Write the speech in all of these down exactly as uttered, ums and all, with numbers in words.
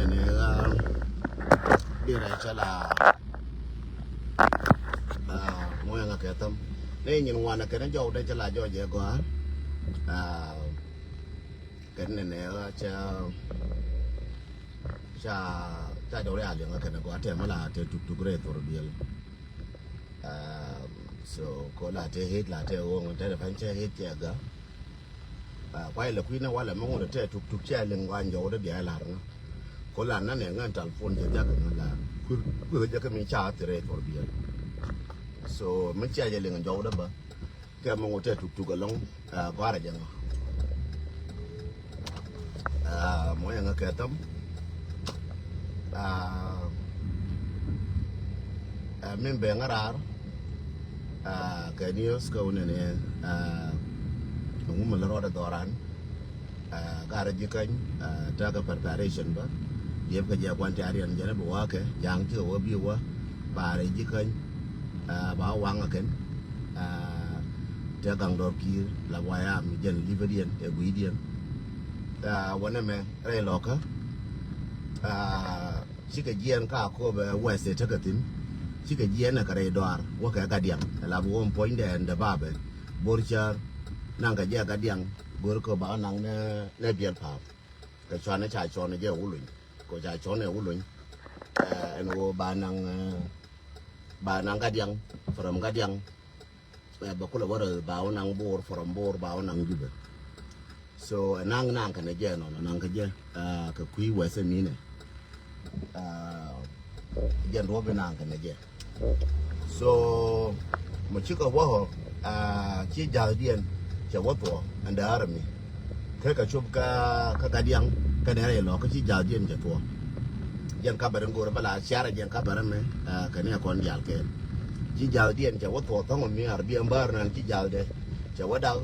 Ni, ah, di rɛ cɛ la, ah, ŋuɛŋä kɛ thäm. Ni nyin ŋuanɛ kɛn jɔw dee cɛ la jɔw jɛ gɔ̱a̱r. Ah, kɛn ni nɛ, ah, ca, ca, ca jɔw dee a liɛŋä kɛn gɔ̱a̱r tɛmɛ la tɛ tuk tuk rɛ thor biɛl. Ah, so ko la tɛ hit la tɛ wong tɛ dɛ pan cɛ hit cɛ ga. Ah, kuay lɛ kui̱ ni walɛ mi ŋun tɛ tuk tuk cɛ liŋ guan jɔw dee bia lar ni. Ko la na ne ŋan telephone jɛ jak ni la. Kui̱, kui̱ jɛ kɛ mi ca thirɛ thor biɛl. So mi cɛ jɛ liŋ jɔw dee ba. Kɛ mi ŋun tɛ tuk tuk alɔŋ, ah, guarɛ jɛ ŋɔ. Ah, mɔ yɛ ŋa kɛ thäm. Ah, ah, min bɛ ŋa raar. Ah, kɛ news kä wunɛ ni, ah, ŋu mi lɛ rɔɔdɛ dhɔran. Ah, garɛ ji̱ käny, ah, tekɛ preparation bä. Liɛp kɛ jɛ guan ti arian jɛn bi wakɛ, jaŋ ti wä bi wä. Barɛ ji̱ käny, ah, ba waŋ a kɛn. Ah, tɛ gaŋ dɔr ki̱i̱r la waya mi jɛn li̱pädiɛn ɛ gui̱diɛn. Ah, wä nɛ mɛ rɛy lɔkä. Ah, cikɛ jiɛn ka kobɛ wɛth ɛ tekɛ thi̱n. Cikɛ jiɛn ɛ kɛ rɛy dɔaar wä kɛ gadiaŋ. Ɛ la bi wä mi puɔ̱nydɛ ɛn dɛ babɛ. Bor cär naŋ kɛ jɛ gadiaŋ. Go̱r kɛ ba naŋ nɛ, nɛ biɛl pa̱a̱m. Kɛ cuanɛ ca cuɔn jɛ wuluny. Kɛ ca cuɔn ɛ wuluny. Eh, ɛn wä ba naŋ, eh, ba naŋ gadiaŋ, from gadiaŋ. Eh, ba kulɛ wä rɛ ba wä naŋ bor, from bor ba wä naŋ jubɛ. So, eh, naŋ naŋ kɛnɛ jɛ nɔnɔ, naŋ kɛ jɛ, eh, kɛ kui̱ wɛth ɛ minɛ. Ah, jɛn duɔ̱p inaŋ kɛnɛ jɛ. So, mɛ cikɛ wä, ah, ci ja̱thdiɛn cɛ wä thuɔ̱k ɛn däär mi. Kɛ kɛ cop kä, kä gadiaŋ kɛnɛ rɛy lɔ kä ci ja̱thdiɛn cɛ thuɔ̱k. Jɛn ka bɛr in go̱rɛ bä la ciarɛ jɛn ka bɛr mɛ, ah, kɛnɛ kɔn diaal kɛɛl. Ci ja̱thdiɛn cɛ wä thuɔ̱k thɔ̱ŋ mi ar biɛn bäär nan ci ja̱thdɛ cɛ wä dak.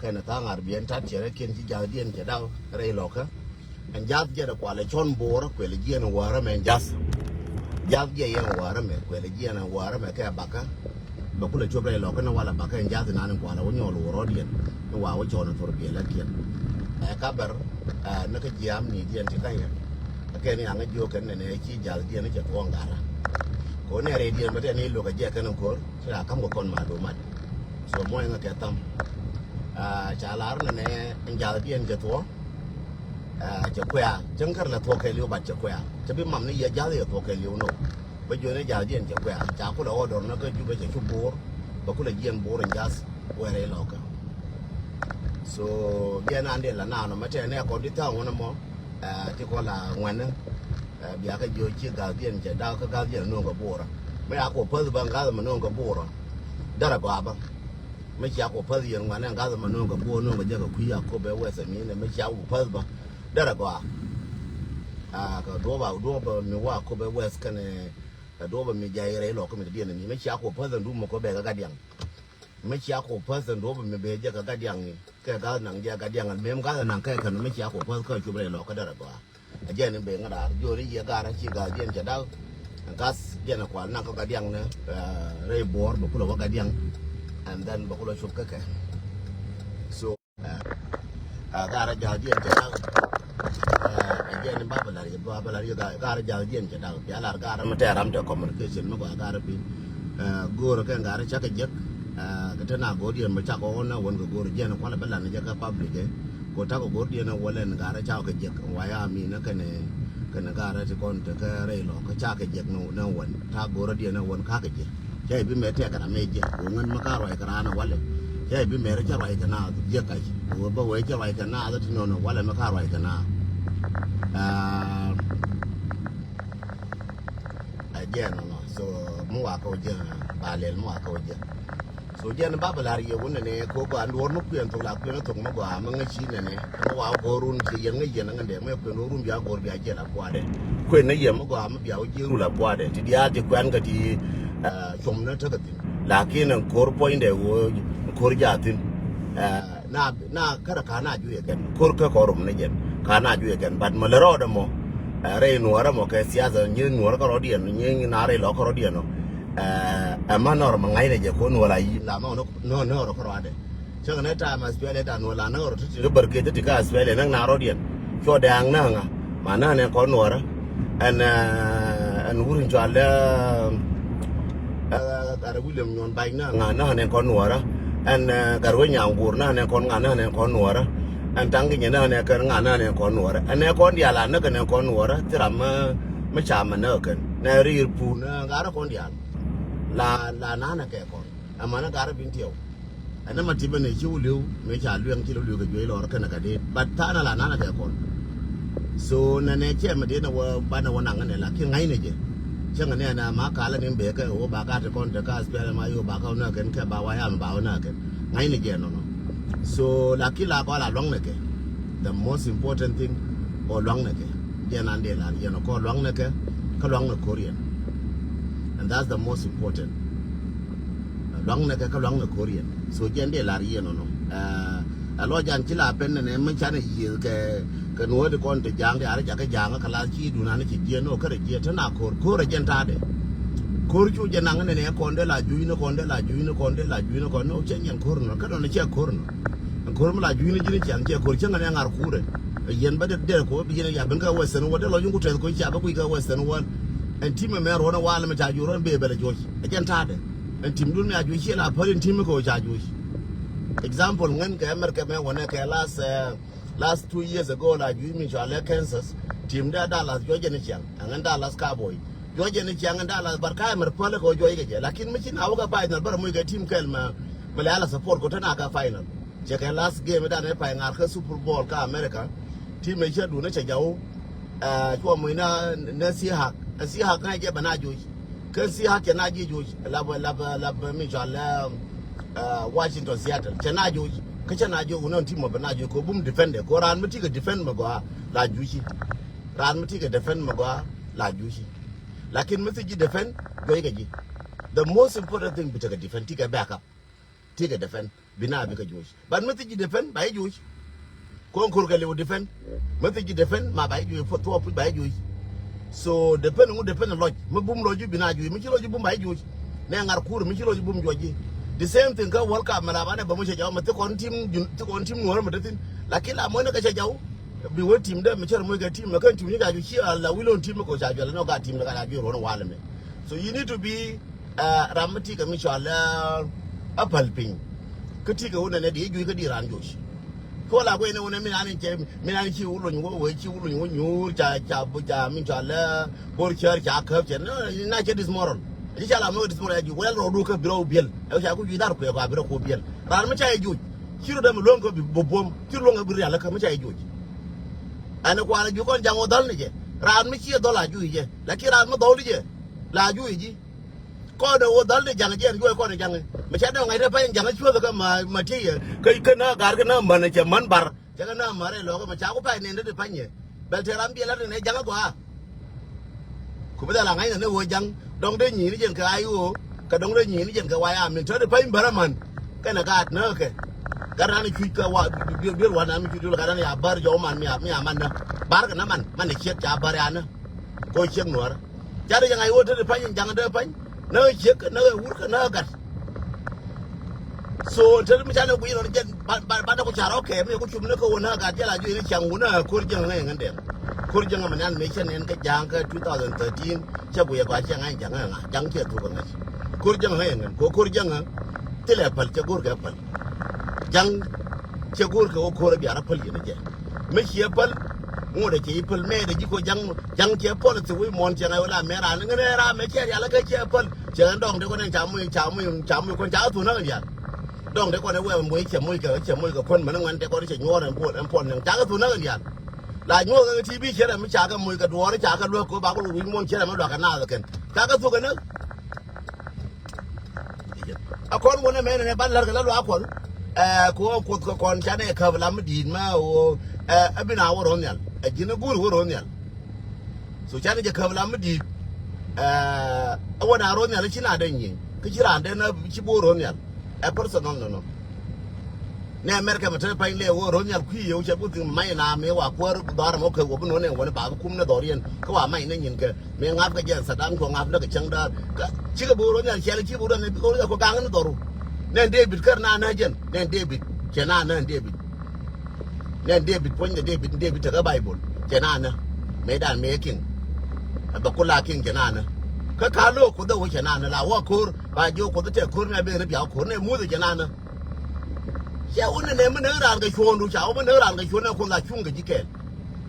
Kɛnɛ tha̱a̱ŋ ar biɛn tat cɛ rɛ kiɛn ci ja̱thdiɛn cɛ dak rɛy lɔkä. Ɛn jath jɛ dɛ kualɛ cɔn bo̱o̱rä kuɛlɛ jiɛn wäärä mɛ ɛn jath. Jath jɛ yɛn wäärä mɛ kuɛlɛ jiɛn wäärä mɛ kɛ bakä. Bɛ kulɛ cop rɛy lɔkä ni walɛ bakä ɛn jath inan in kualɛ wä nyɔɔl wä rɔɔdiɛn. Ni wa wä cɔn in thor biɛl lät kiɛn. Ɛ ka bɛr, ɛ ni kä jiaam ni diɛn ti kä yɛn. Ɛ kɛn yaŋ jiök kɛn nɛnɛ ci jath diɛn cɛ tuɔɔŋ garä. Kɛ wä nɛ rɛy diɛn bä tɛn i̱ luɔk ɛ jɛ kɛn in ko̱r. Ci raa ka̱m kɛ kɔn ma do̱mat. So muɔ̱c ŋä kɛ tham. Ah, ca lar nɛnɛ in jath diɛn cɛ thuɔ̱k. Ah, cɛ kuɛ̈ɛ̈ cäŋ kär lɛ thuɔ̱k kɛɛliw bat cɛ kuɛ̈ɛ̈. Cɛ bi mam ni yɛ jath yɛ thuɔ̱k kɛɛliw nɔ. Bä jiön in jath diɛn cɛ kuɛ̈ɛ̈ ca kulɛ ɣɔw dɔr nä kä Jubɛ cɛ cu bo̱o̱r. Bä kulɛ jiɛn bo̱o̱r in jath wɛɛr in lɔkä. So jiɛn an dee la naan ɔ mɛ tɛn nɛ kɔn di tha̱a̱ŋ wänä mɔ. Ah, ti kɔn la ŋuɛnä. Ah, bia kä jiö ci gath diɛn cɛ dak kä gath diɛn no̱o̱ŋ kɛ bo̱o̱rä. Mɛ a kɔ päth bä gath mɛ no̱o̱ŋ kɛ bo̱o̱rä. Därɛ gɔaa bä. Mɛ cia kɔ päth yɛn ŋuanɛ gath mɛ no̱o̱ŋ kɛ bo̱o̱r no̱o̱ŋ kɛ jɛ kɛ kui̱ a kɔ bɛ wɛth ɛmini mɛ cia kɔ päth bä. Därɛ gɔaa. Ah, kɛ duɔ̱ɔ̱p a duɔ̱ɔ̱p mi wa kɔ bɛ wɛth kɛnɛ kɛ duɔ̱ɔ̱p mi jay rɛy lɔk kä mi te diɛn ɛmini mɛ cia kɔ päth ɛn duɔ̱ɔ̱p mɛ kɔ bɛ kɛ gat diaŋ. Mɛ cia kɔ päth ɛn duɔ̱ɔ̱p mi bɛ jɛ kɛ gat diaŋ ni kɛ gath naŋ jɛ gat diaŋ ɛn mɛm gath naŋ kɛ kɛn mɛ cia kɔ päth kä cup rɛy lɔk kä därɛ gɔaa. A jɛn in ben ŋa raar jiɔn i̱ yɛ gar a ci gath jɛn cɛ dak. Gath jɛn a kual naŋ kä gadiaŋ ni, eh, rɛy buɔɔr bɛ kulɛ wä gadiaŋ. And then bɛ kulɛ cop kä kɛ. So, eh, a gar a jath jɛn cɛ dak. Eh, a jɛn in ba bɛ lar yɛ, ba bɛ lar yɛ gar, gar a jath jɛn cɛ dak. Bia lar gar mi tɛɛr ram tɛ communication mi gɔaa gar a piny. Eh, go̱o̱r kɛn gar a cak a jek. Eh, kɛ te na go̱o̱r diɛn bɛ cak ɣɔn na wän kɛ go̱o̱r jɛn kualɛ bɛ lan jɛ kä public, eh. Ko takɔ go̱r diɛn a wä lɛn garɛ cakɔ kɛ jek waya mi na kɛnɛ kɛnɛ garɛ ti kɔn te kɛ rɛy lɔ kä cakɔ kɛ jek na wän ta go̱r diɛn a wän kakɛ jek. Cɛ ibi mɛ tɛk kɛ ram mɛ jek wä ŋän mɛ ka ruac kɛ ran a walɛ. Cɛ ibi mɛ rɛ cɛ ruac kɛ na jek kac wä bä wee cɛ ruac kɛ na ti nɔnɔ walɛ mɛ ka ruac kɛ na. Ah, a jɛ nɔnɔ so mi wa kɛ wä jek ba lɛl mi wa kɛ wä jek. So jɛn ba bɛ lar yɛ wun nɛnɛ ko gɔaa nduɔr mi kuɛn thok la kuɛn thok mi gɔaa mi ŋäc ci nɛnɛ mi wa go̱o̱r run ci yɛn ŋäc yɛn ŋändɛ mi kuɛn run bia go̱o̱r bia jɛl a buadɛ. Kuɛn ni yɛ mi gɔaa mi bia wä jiɛ rul a buadɛ ti diaal ti kuɛn kɛ ti, eh, com ni tekɛ thin. Lakin ɛn ko̱r puɔ̱nydɛ wä ko̱r jaa thin. Eh, na, na kärɛ ka na juɛ kɛn ko̱r kä kɔ rum ni jɛn ka na juɛ kɛn but mɛ lɛ rɔɔdɛ mɔ. Eh, rɛy nuɔrɛ mɔ kɛ siasa nyi nuɔrɛ kärɔɔdiɛn nyi na rɛy lɔ kärɔɔdiɛn ɔ. Eh, ɛmä nɔr mɛ ŋa̱cnɛ jɛ ko̱ nuɔl a yi̱ la mɛ nɔr kärɔadɛ. Cäŋ nɛ ta̱a̱ mɛ Australia ta̱a̱ nuɔl a nɔr ti ti ri bär kɛ ti ti kä Australia näk na rɔɔdiɛn. Cuɔ dɛ̈ɛ̈ŋ näŋä. Ma näk nɛ kɔn nuɔrä. Ɛn, ɛn wur in cɔal ɛ, ɛ, Gat William Nyuɔn Bac näk ŋa näk nɛ kɔn nuɔrä. Ɛn, ɛ, Gat Wec Nyaŋ Guur näk nɛ kɔn ŋa näk nɛ kɔn nuɔrä. Ɛn Taŋ Kinyɛ näk nɛ kɛn ŋa näk nɛ kɔn nuɔrä. Ɛn nɛ kɔn diaal la näk nɛ kɔn nuɔrä. Thil ram mi, mi ca mɛ näk kɛn. Nɛ riir puun, ɛ, gat kɔn diaal. La, la näk nɛ kɛ kɔn. Ɛmɛnɛ gat rɔ bin tiɛw. Ɛn nɛ ma tipɛ ni ci wä li̱w mëë ca luɛŋ ci lɔ luɛk kɛ juey lɔr kɛnɛ kɛ dee. But tha̱a̱ŋ ala nanɛ kɛ kɔn. So nɛnɛ cɛ mi dee nɛ wä banɛ wä naŋ nɛ la kiɛ ŋa̱cnɛ jɛ. Cäŋ nɛ ɛn ma kalä ni bee kɛ wä ba gat ti kɔn te ka spɛl ma yo ba kä wä nä kɛn kɛ ba wa yam ba wä nä kɛn. Ŋa̱cnɛ jɛ nɔnɔ. So la ki la kɔ la luaŋnɛ kɛ. The most important thing ɔ luaŋnɛ kɛ. Jɛ nan dee la yɛn ɔ kɔ luaŋnɛ kɛ kä luaŋnɛ ko̱r yɛn. And that's the most important. Luaŋnɛ kɛ kä luaŋnɛ ko̱r yɛn. So jɛn dee lar yɛn nɔnɔ. Ɛ lɔ jan ci la pen nɛ mɛ canɛ yiëth kɛ kɛ nuɔ̱ɔ̱t kɔn te ja̱a̱ŋ dee ar jakä ja̱a̱ŋ kä la ci dunan ci jiɛn nɔ kärɛ jiɛn te na ko̱r ko̱r ɛ jɛn ta̱a̱dɛ. Ko̱r cu jɛ naŋ nɛ nɛ kɔn dee la juc ni kɔn dee la juc ni kɔn dee la juc ni kɔn nɔ cɛ nyɛn ko̱r nɔ kä nɔnɔ cɛ ko̱r nɔ. Ɛn ko̱r mi la juc ni ji̱n ciaŋ cɛ ko̱r cäŋ nɛ ŋa̱r kuurɛ. Ɛ yɛn bä dee dee ko̱r bi yɛn ya ben kä Western World dee lɔ yuŋ ku tɛth ko̱r ca bä kui̱ kä Western World. Ɛn team ɛmɛ ruɔ̱n ɛ wal ɛmɛ ca juɔr ruɔ̱n bee bɛ lɛ juɔc. Ɛ jɛn ta̱a̱dɛ. Ɛn team dun mi a juɔc ciɛ la päl in team mi kɛ ɣöö ca juɔc. Example ŋän kɛ America mɛ wänɛ kɛ last, eh, last two years ago la juɔc mi cɔal ɛ Kansas. Team dee Dallas juɔc jɛ ni ciaŋ. Ɛŋän Dallas Cowboy. Juɔc jɛ ni ciaŋ ɛn Dallas but ka ɛmɛr päl kɛ ɣöö juɔc kɛ jɛ. Lakin mi ci na wä kɛ final bä rɛ moc kɛ team kɛl mɛ, mɛ lɛ ala support kɛ te na kɛ final. Cɛ kɛ last game dan ɛ pay ŋa̱r kä Super Bowl kä America. Team ɛ cɛ duun ɛ cɛ jaw. Ɛ cuɔ muc na, na Seahawk. Ɛ Seahawk na jɛ bɛ na juɔc. Kä Seahawk cɛ na jiɛ juɔc. Lap, lap, lap mi cɔal, ɛ, Washington Seattle. Cɛ na juɔc. Kä cɛ na juɔc wun ɛ team ɔ bɛ na juɔc. Kɛ bum defend ɛ. Kɛ raan mi ti kɛ defend mɛ gɔaa la juɔc ci. Raan mi ti kɛ defend mɛ gɔaa la juɔc ci. Lakin mi ti ji̱ defend juɔc kɛ ji̱. The most important thing bi tekɛ defend ti kɛ backup. Ti kɛ defend. Bi na bi kɛ juɔc. But mi thi ji̱ defend ba i̱ juɔc. Kɔn ko̱r kɛ liw defend. Mi thi ji̱ defend ma ba i̱ juɔc. Thuɔɔk puc ba i̱ juɔc. So defend ŋu defend lɔc. Mi bum lɔc ju bi na juɔc. Mi ci lɔc ju bum ba i̱ juɔc. Nɛ ŋa̱r kuur mi ci lɔc ju bum juɔc ji̱. The same thing kä World Cup mi la banɛ bä mi cɛ jaw mi thi kɔn team, thi kɔn team nuɔ̱ɔ̱r mi te thin. Lakin la mɔc ni kɛ cɛ jaw. Bi wä team dee mi cɛ rɛ moc kɛ team mi kɛn team ni ca juɔc ci a la wi̱l ɣän team mi kɛ ca juɔc la nɔ gat team ni ka ca juɔc ruɔ̱n walɛ mi. So you need to be Ɛ ram mi ti kɛ mi cɔal ɛ päl piny. Kä ti kɛ wunɛ nɛ di juc kä di ran juc. Kɛ wä la guɛy ni wunɛ mi nan cɛ mi nan ci wuluny wä wee ci wuluny wä nyuur ca ca ca mi cɔal ɛ bor cär ca käp cɛ na cɛ dismoral. Ci ca la mi wä dismoral ɛ juc wɛl rɔ du kä bi rɔ biɛl ɛ ca ku juc dar kuɛ kɔ a bi rɔ ku biɛl. Ran mi ca yɛ juc ci rɔ dee mi luɔ̱ŋ kä bi buɔ̱m ci luɔ̱ŋ ɛ bi rial kä mi ca yɛ juc. Ɛn kuan ɛ juc kɔn jaŋ wä dhɔl ni jɛ ran mi ci yɛ dhɔl a juc jɛ lakin ran mi dhɔl di jɛ la juc ji. Kɔn ɛ wä dhɔl ni jaŋ jiɛn juɔc kɔn ɛ jaŋ. Mɛ cɛ dee ŋa̱c rɛ pany jaŋ cuɔth kä ma ma tiey yɛ kä kä na gar kä na män cɛ män bar. Cɛ kä na män rɛ lɔk mɛ ca ku pay nen dee pany yɛ. Bɛl te ram biɛl lat ni jaŋ gɔaa. Ku bi dhal a ŋa̱c ni wä jaŋ dɔŋ dee nyi̱i̱n jɛn kɛ ay ɣöö kɛ dɔŋ dee nyi̱i̱n jɛn kɛ way a min tɔ̱ dee pany bär a män. Kɛnɛ gaat näk kɛ gat nan cuc kɛ wa duel wa nan mi cuc duel gat nan ya bär jɔw man mi a mi a man na bar kɛ na man man ni ciek ca bär ya na. Ko ciek nuɔrä. Ca dee jaŋ a iwä te di pany in jaŋ dee pany. Näk ciek näk wur kä näk gat. So te di mi ca ne guic rɔn jɛn ba ba ba dee ku ca rɔ kɛɛm ni ku cum ni kä wä näk gat jɛl a juɔc ni caŋ wun a ko̱r jäŋ ŋäc ŋän dɛn. Ko̱r jäŋ mɛ nan mëë cɛ nɛn kä ja̱a̱ŋ kä two thousand thirteen. Cɛ guic a gɔaa cɛ ŋa̱c ja̱ŋ ŋäc ŋa̱c ja̱ŋ cɛ thuk ŋäc. Ko̱r jäŋ ŋäc ŋän ko ko̱r jäŋ thilɛ päl cɛ go̱r kɛ päl. Ja̱ŋ cɛ go̱o̱r kɛ wä ko̱r ɛ biarä päl yɛn ɛ jɛ. Mi ciɛ päl ŋot ɛ cɛ i̱ päl mɛɛt ɛ ji̱ ko̱ ja̱ŋ ja̱ŋ cɛ päl ɛ thik wi̱i̱ muɔ̱ɔ̱n cɛ ŋa̱c wä la mɛɛt raan ŋän ɛ raan mɛ cɛ rial ɛ kɛ cɛ päl cɛ ŋän dɔ̱ŋ dee kɔn ɛn ca moc ca moc ca moc kɔn ca kä thun näk ɛn diaal. Dɔ̱ŋ dee kɔn ɛ wɛɛ moc cɛ moc kɛ cɛ moc kɛ kuän mɛn ŋuɛn dee kɔn cɛ nyuɔɔr ɛn puɔl ɛn puɔl nɛŋ ca kä thun näk ɛn diaal. La nyuɔɔk ɛ ti bi cɛ rɛ mi ca kɛ moc kɛ duɔɔr ca kɛ luäk kɛ ba kɛ wi̱i̱ muɔ̱ɔ̱n cɛ rɛ mi luak kɛ naath ɛ kɛn ca kä thuk ɛ näk. A kɔn wunɛ mɛn nɛ ban lär kɛ la luaak kɔn. Ɛ kɛ ɣöö kuoth kɛ kɔn canɛ käp lam mi di̱i̱t ma ɣöö ɛ bi na wä ro̱o̱n nhial ɛ ji̱n ɛ guur wä ro̱o̱n nhial. So canɛ jɛ käp lam mi di̱i̱t ɛ wä na ro̱o̱n nhial ci na dee nyieny kä ci raan dee na ci bo̱o̱ ro̱o̱n nhial. Ɛ personal nɔnɔ. Nɛ America mɛ te pany lɛ wä ro̱o̱n nhial kui̱ yɛ wä cɛ bi thi̱n mac na mi wa kuäär dhɔaar mɔ kɛ wä bi nɔnɛ wä ni ba bi kum ni dhɔriɛn kä wa mac ni nyin kɛ. Mi ŋa̱p kä jɛ Saddam kɔ ŋa̱p ni kɛ cäŋ daar. Cikɛ bo̱o̱r wä nhial ciɛl ci bo̱o̱r wä nhial bikɛ wä nhial kɔ gaŋ ni dhɔru. Nɛn David kär na nä jɛn nɛn David cɛ na nä David. Nɛn David puɔ̱ny kɛ David, David tekä Bible cɛ na nä. Mëëdan mëë kiŋ. Ɛ bɛ kula kiŋ cɛ nanä. Kä ka lo̱o̱ Kuoth ɛ wä cɛ nanä la wä ko̱r ba jiök Kuoth tɛ ko̱r nɛ ben ri bia wä ko̱r nɛ muth cɛ nanä. Cɛ wä nɛ nɛ mi näk raan kɛ cuɔ̱ɔ̱ŋdu ca wä mi näk raan kɛ cuɔ̱ɔ̱ŋ nɛ Kuoth la cuŋ kɛ ji̱ kɛɛl.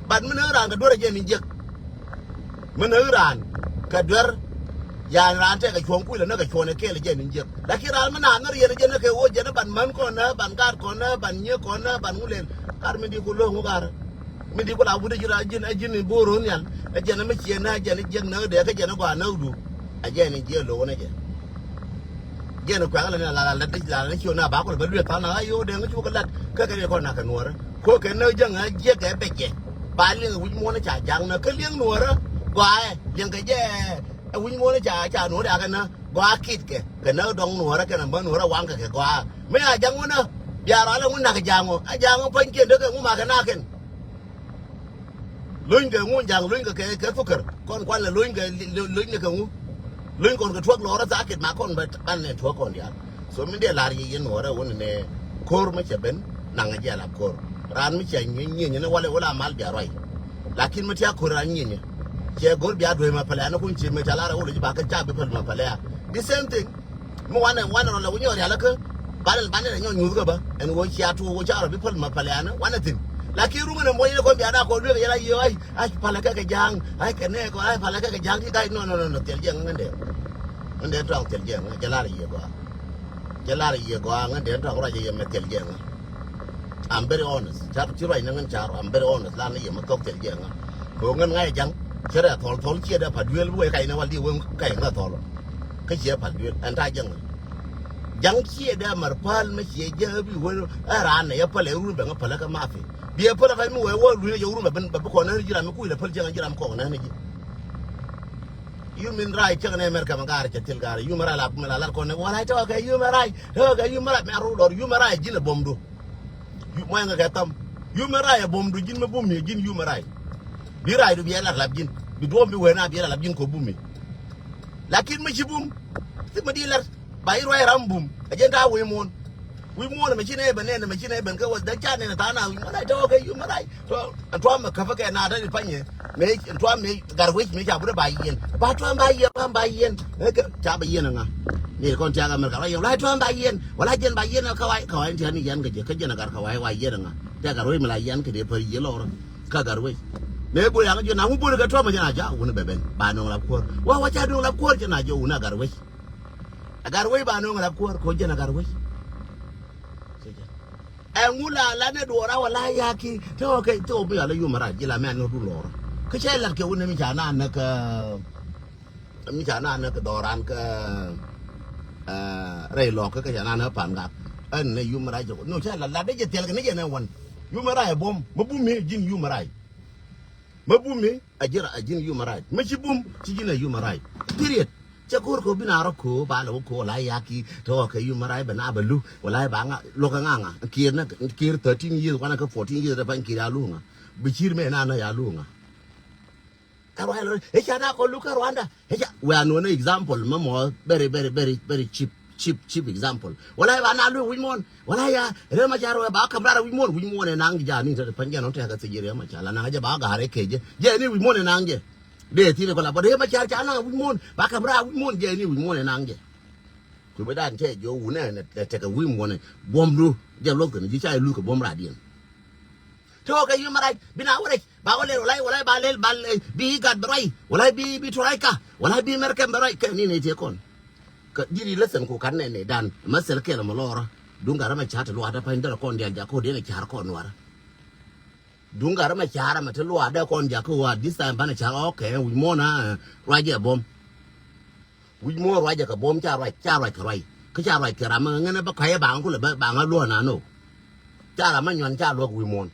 But mi näk raan kɛ duer ɛ jɛ ni jiäk. Mi näk raan kɛ duer. Yan raan tɛkɛ cuɔ̱ɔ̱ŋ kui̱ lɛ näk kɛ cuɔ̱ɔ̱ŋ ɛ kɛɛl ɛ jɛ ni jiäk. Lakin raan mi naath ni riɛn ɛ jɛ näk kɛ wä jɛ ni ban män kɔn nä ban gaat kɔn nä ban nyiek kɔn nä ban ŋu lɛl. Kar mi di ku lo̱o̱ŋ wä gar. Mi di ku la wut ji̱ ra ji̱n a ji̱n i̱ bo̱o̱r ɣän nhial. A jɛn mi ciɛ nä a jɛn jiäk näk dee kä jɛn gɔaa näk du. A jɛn jiɛ lo̱o̱n a jɛ. Jɛn kuɛ̈k la ni la la la la ni ciö na ba ku la bä lueth tha̱a̱ŋ na a yo̱o̱ dee ŋä cukɛ lat kä kɛ ni kɔn na kɛ nuɔ̱ɔ̱rä. Kuäär kɛ näk jäŋ a jiäk kɛ bɛ jɛ. Ba liŋ wi̱c muɔ̱ɔ̱n ca ja̱ŋ nä kä liŋ nuɔ̱ɔ̱rä. Gɔaa ɛ liŋ kɛ jɛ ɛ wi̱c muɔ̱ɔ̱n ca ca nuɔ̱ɔ̱rä a kɛ nä. Gɔaa kit kɛ kɛ näk dɔŋ nuɔ̱ɔ̱rä kɛn a bä nuɔ̱ɔ̱rä waŋ kɛ kɛ gɔaa. Mi a ja̱ŋ wä nä bia rɔalɛ ŋun nak ja̱ŋ wä a ja̱ŋ wä pua̱ny kiɛn dee kɛ ŋu ma kɛ nakin. Lony kɛ ŋu ja̱ŋ lony kɛ kɛ kɛ thukär kɔn kuan lɛ lony kɛ lony kɛ kɛ ŋu. Lony kɔn kɛ tuäk lɔɔrä thakit ma kɔn bɛ ban nɛ tuäk kɔn diaal. So min dee lar yɛ yɛn nuɔɔrä wun nɛ ko̱r mi cɛ ben naŋ a jɛ lap ko̱r. Raan mi cɛ nyieny nyieny ni walɛ wala mal bia ruay. Lakin mi tia ko̱r raan nyieny cɛ go̱r bia duee ma pɛlɛ ani kun ci mi ca lar a wul ji̱ ba kɛ ca bi päl ma pɛlɛ a. The same thing. Mi wanɛ wanɛ rɔ lɛ wä nyɔɔ rial kä banɛ banɛ rɛ nyɔɔ nyuth kä bä ɛn wä cia tuɔ wä ca rɔ bi päl ma pɛlɛ anä wanɛ thin. Lakin ruŋ ɛn ɛn buɔy ni kɔn bia da kɔn luek yɛn a yie ai ai palɛ kɛ kɛ ja̱a̱ŋ ai kɛ nɛ kɔ ai palɛ kɛ kɛ ja̱a̱ŋ ti ga̱c nɔ nɔ nɔ nɔ thiɛl jiɛŋ ŋän dee. Ŋän dee tɔŋ thiɛl jiɛŋ ŋä jɛ lar yie gɔaa. Jɛ lar yie gɔaa ŋän dee tɔŋ ruac yɛ mɛ thiɛl jiɛŋ ŋä. I'm very honest. Car ci ruac ni ŋän car I'm very honest lan ni yɛ mɛ thɔk thiɛl jiɛŋ ŋä. Kɛ ɣöö ŋän ŋa̱c ɛ ja̱ŋ cɛ rɛ thɔl thɔl ciɛ dee pa duel bi wee kac ni wal di wee kac ŋä thɔl. Kä ciɛ pal duel ɛn ta jäŋ. Ja̱ŋ ciɛ dee mär päl mi ciɛ jɛ bi wee ɛ raan nɛ yɛ päl ɛ run bɛ ŋä päl ɛ kä mafi. Bi ɛ päl ɛ kä mi wee wä luin ɛ jɛ run bɛ bi kɔn nä ji̱ ram mi kui̱ lɛ päl jiɛŋ ji̱ ram kɔn nä ji̱. Human right cäk nɛ America mɛ gaar cɛ thil gaar human right la kumɛ la lat kɔn nɛ wala tɔkɛ human right tɔkɛ human right mɛ run dɔr human right ji̱n ɛ buɔ̱mdu. Muɔ̱ɔ̱ŋ kɛ thäm. Yum mi ray ɛ buɔ̱mdu ji̱n mi bum mi ji̱n yum mi ray. Bi raydu bi ɛ lat lap ji̱n bi duɔ̱ɔ̱m bi wee na bi ɛ lat lap ji̱n kɔ bum mi. Lakin mi ci bum thim mi di lat ba i̱ ruac ram bum ɛ jɛn ta̱a̱ wi̱i̱ muɔ̱ɔ̱n. Wi̱i̱ muɔ̱ɔ̱n ɛmɛ ci nɛ ben nɛn ɛmɛ ci nɛ ben kä wä däk ca nɛn ta̱a̱ na wi̱i̱ mi ray tɔ̱ kɛ yum mi ray. Tɔ̱ ɛn tuɔ̱ɔ̱m mɛ käpä kɛ na däri panyɛ. Mëë tuam mëë gar wec mëë ca butdä ba yiɛn ba tuam ba yiɛn tuam ba yiɛn. Ca ba yiɛn ŋa. Mëë kɔn tiak America ba yiɛn wala tuam ba yiɛn wala jɛn ba yiɛn ka wai ka wai tiak ni yiɛn kɛ jɛ kä jɛn a gar ka wai wa yiɛn ŋa. Tiak gar wec mi la yiɛn kɛ dee pär yiɛ lɔr. Ka gar wec. Mëë bul yaŋ jɛ na ŋu bul kɛ tuam jɛn a ja wun bɛ ben ba noŋ la kuɔr wa wa ca noŋ la kuɔr jɛn a jɛ wun a gar wec. A gar wec ba noŋ la kuɔr ko jɛn a gar wec. Ɛŋu la la ne duɔra wala yaki te wä kɛ te wä bi ala yum ara jila mɛ anɔ du lɔra. Kɛ cɛ lat kɛ wunɛ mi ca na ne kɛ mi ca na ne kɛ dɔran kɛ rɛy lɔk kɛ ca na ne pan gak. Ɛn ne yum ara jɛ no cɛ la la de jɛ thɛl kɛ ne jɛ ne wan. Yum ara ɛ bom mɛ bum mi jin yum ara. Mɛ bum mi a jira a jin yum ara mɛ ci bum ci jin a yum ara. Period. Cɛ ko̱r kɛ wä bi na rɔ ko̱ ba lɛ wä ko̱ wala yaki te wä kɛ yum mɛ ray bɛ na bɛ lu wala ba ŋa luɔk ŋa ŋa kiir na kiir thirteen years wana kɛ fourteen years dɛ pany kiir ya lu ŋa bi ciir mɛ na na ya lu ŋa. Kä Rwanda ɛ ca na kɔ lu kä Rwanda ɛ ca wɛ a nuɔn example mɛ mɔ very very very very cheap cheap cheap example wala ba na lu wi̱c muɔn wala ya rɛ ma ca rɔ ba kam rara wi̱c muɔn wi̱c muɔn ɛ naŋ ja ni te pany jɛ nɔ te ka thijɛ rɛ ma ca la naŋ jɛ ba ga̱r ɛ kɛ jɛ jɛ ni wi̱c muɔn ɛ naŋ jɛ. Dee thi̱n kɔ la bä dee ma car ca naŋ wi̱c muɔ̱ɔ̱n ba kɛm raak wi̱c muɔ̱ɔ̱n jɛ ni wi̱c muɔ̱ɔ̱n ɛ naŋ jɛ. Kui̱ bä dan cɛ jɛ wun ɛ nɛ tekɛ wi̱i̱ muɔ̱ɔ̱n ɛ buɔ̱mdu jɛ luɔth kɛn ji̱ ca jɛ luth kɛ buɔ̱m raadiɛn. Te ɣɔk kɛ yum rac bi na wä rɛc ba wä lɛl wä lac wä lac ba lɛl ba lɛl bi gat bɛ ruac wä lac bi bi turac ka wä lac bi mɛr kɛm bɛ ruac kɛ ni nɛ tiɛ kɔn. Kä ji̱ ri lä thɛn ku kat nɛ nɛ dan mɛ thɛl kɛl mɛ lɔɔrä duŋ gat rɛ mɛ ca te luaat ɛ pa̱ny derɛ kɔn diaal jak kɔ dee nɛ car kɔn nuarä. Duŋ gat rɛ mɛ ca̱r ɛmɛ ti luaak dee kɔn jak kä ɣöö at this time banɛ ca̱r ɣɔ̱k kɛ wi̱c muɔ̱ɔ̱n a ruacɛ buɔ̱m. Wi̱c muɔ̱ɔ̱n ruacɛ kɛ buɔ̱m ca ruac ca ruac kɛ ruac kä ca ruac kɛ ram mɛ ŋäŋä bä kɔ̱a̱c ɛ baŋ kulɛ bä baŋ a luɔ̱ɔ̱n an ɣöö. Ca ram mɛ nyuan ca luɔ̱k wi̱i̱ muɔ̱ɔ̱n.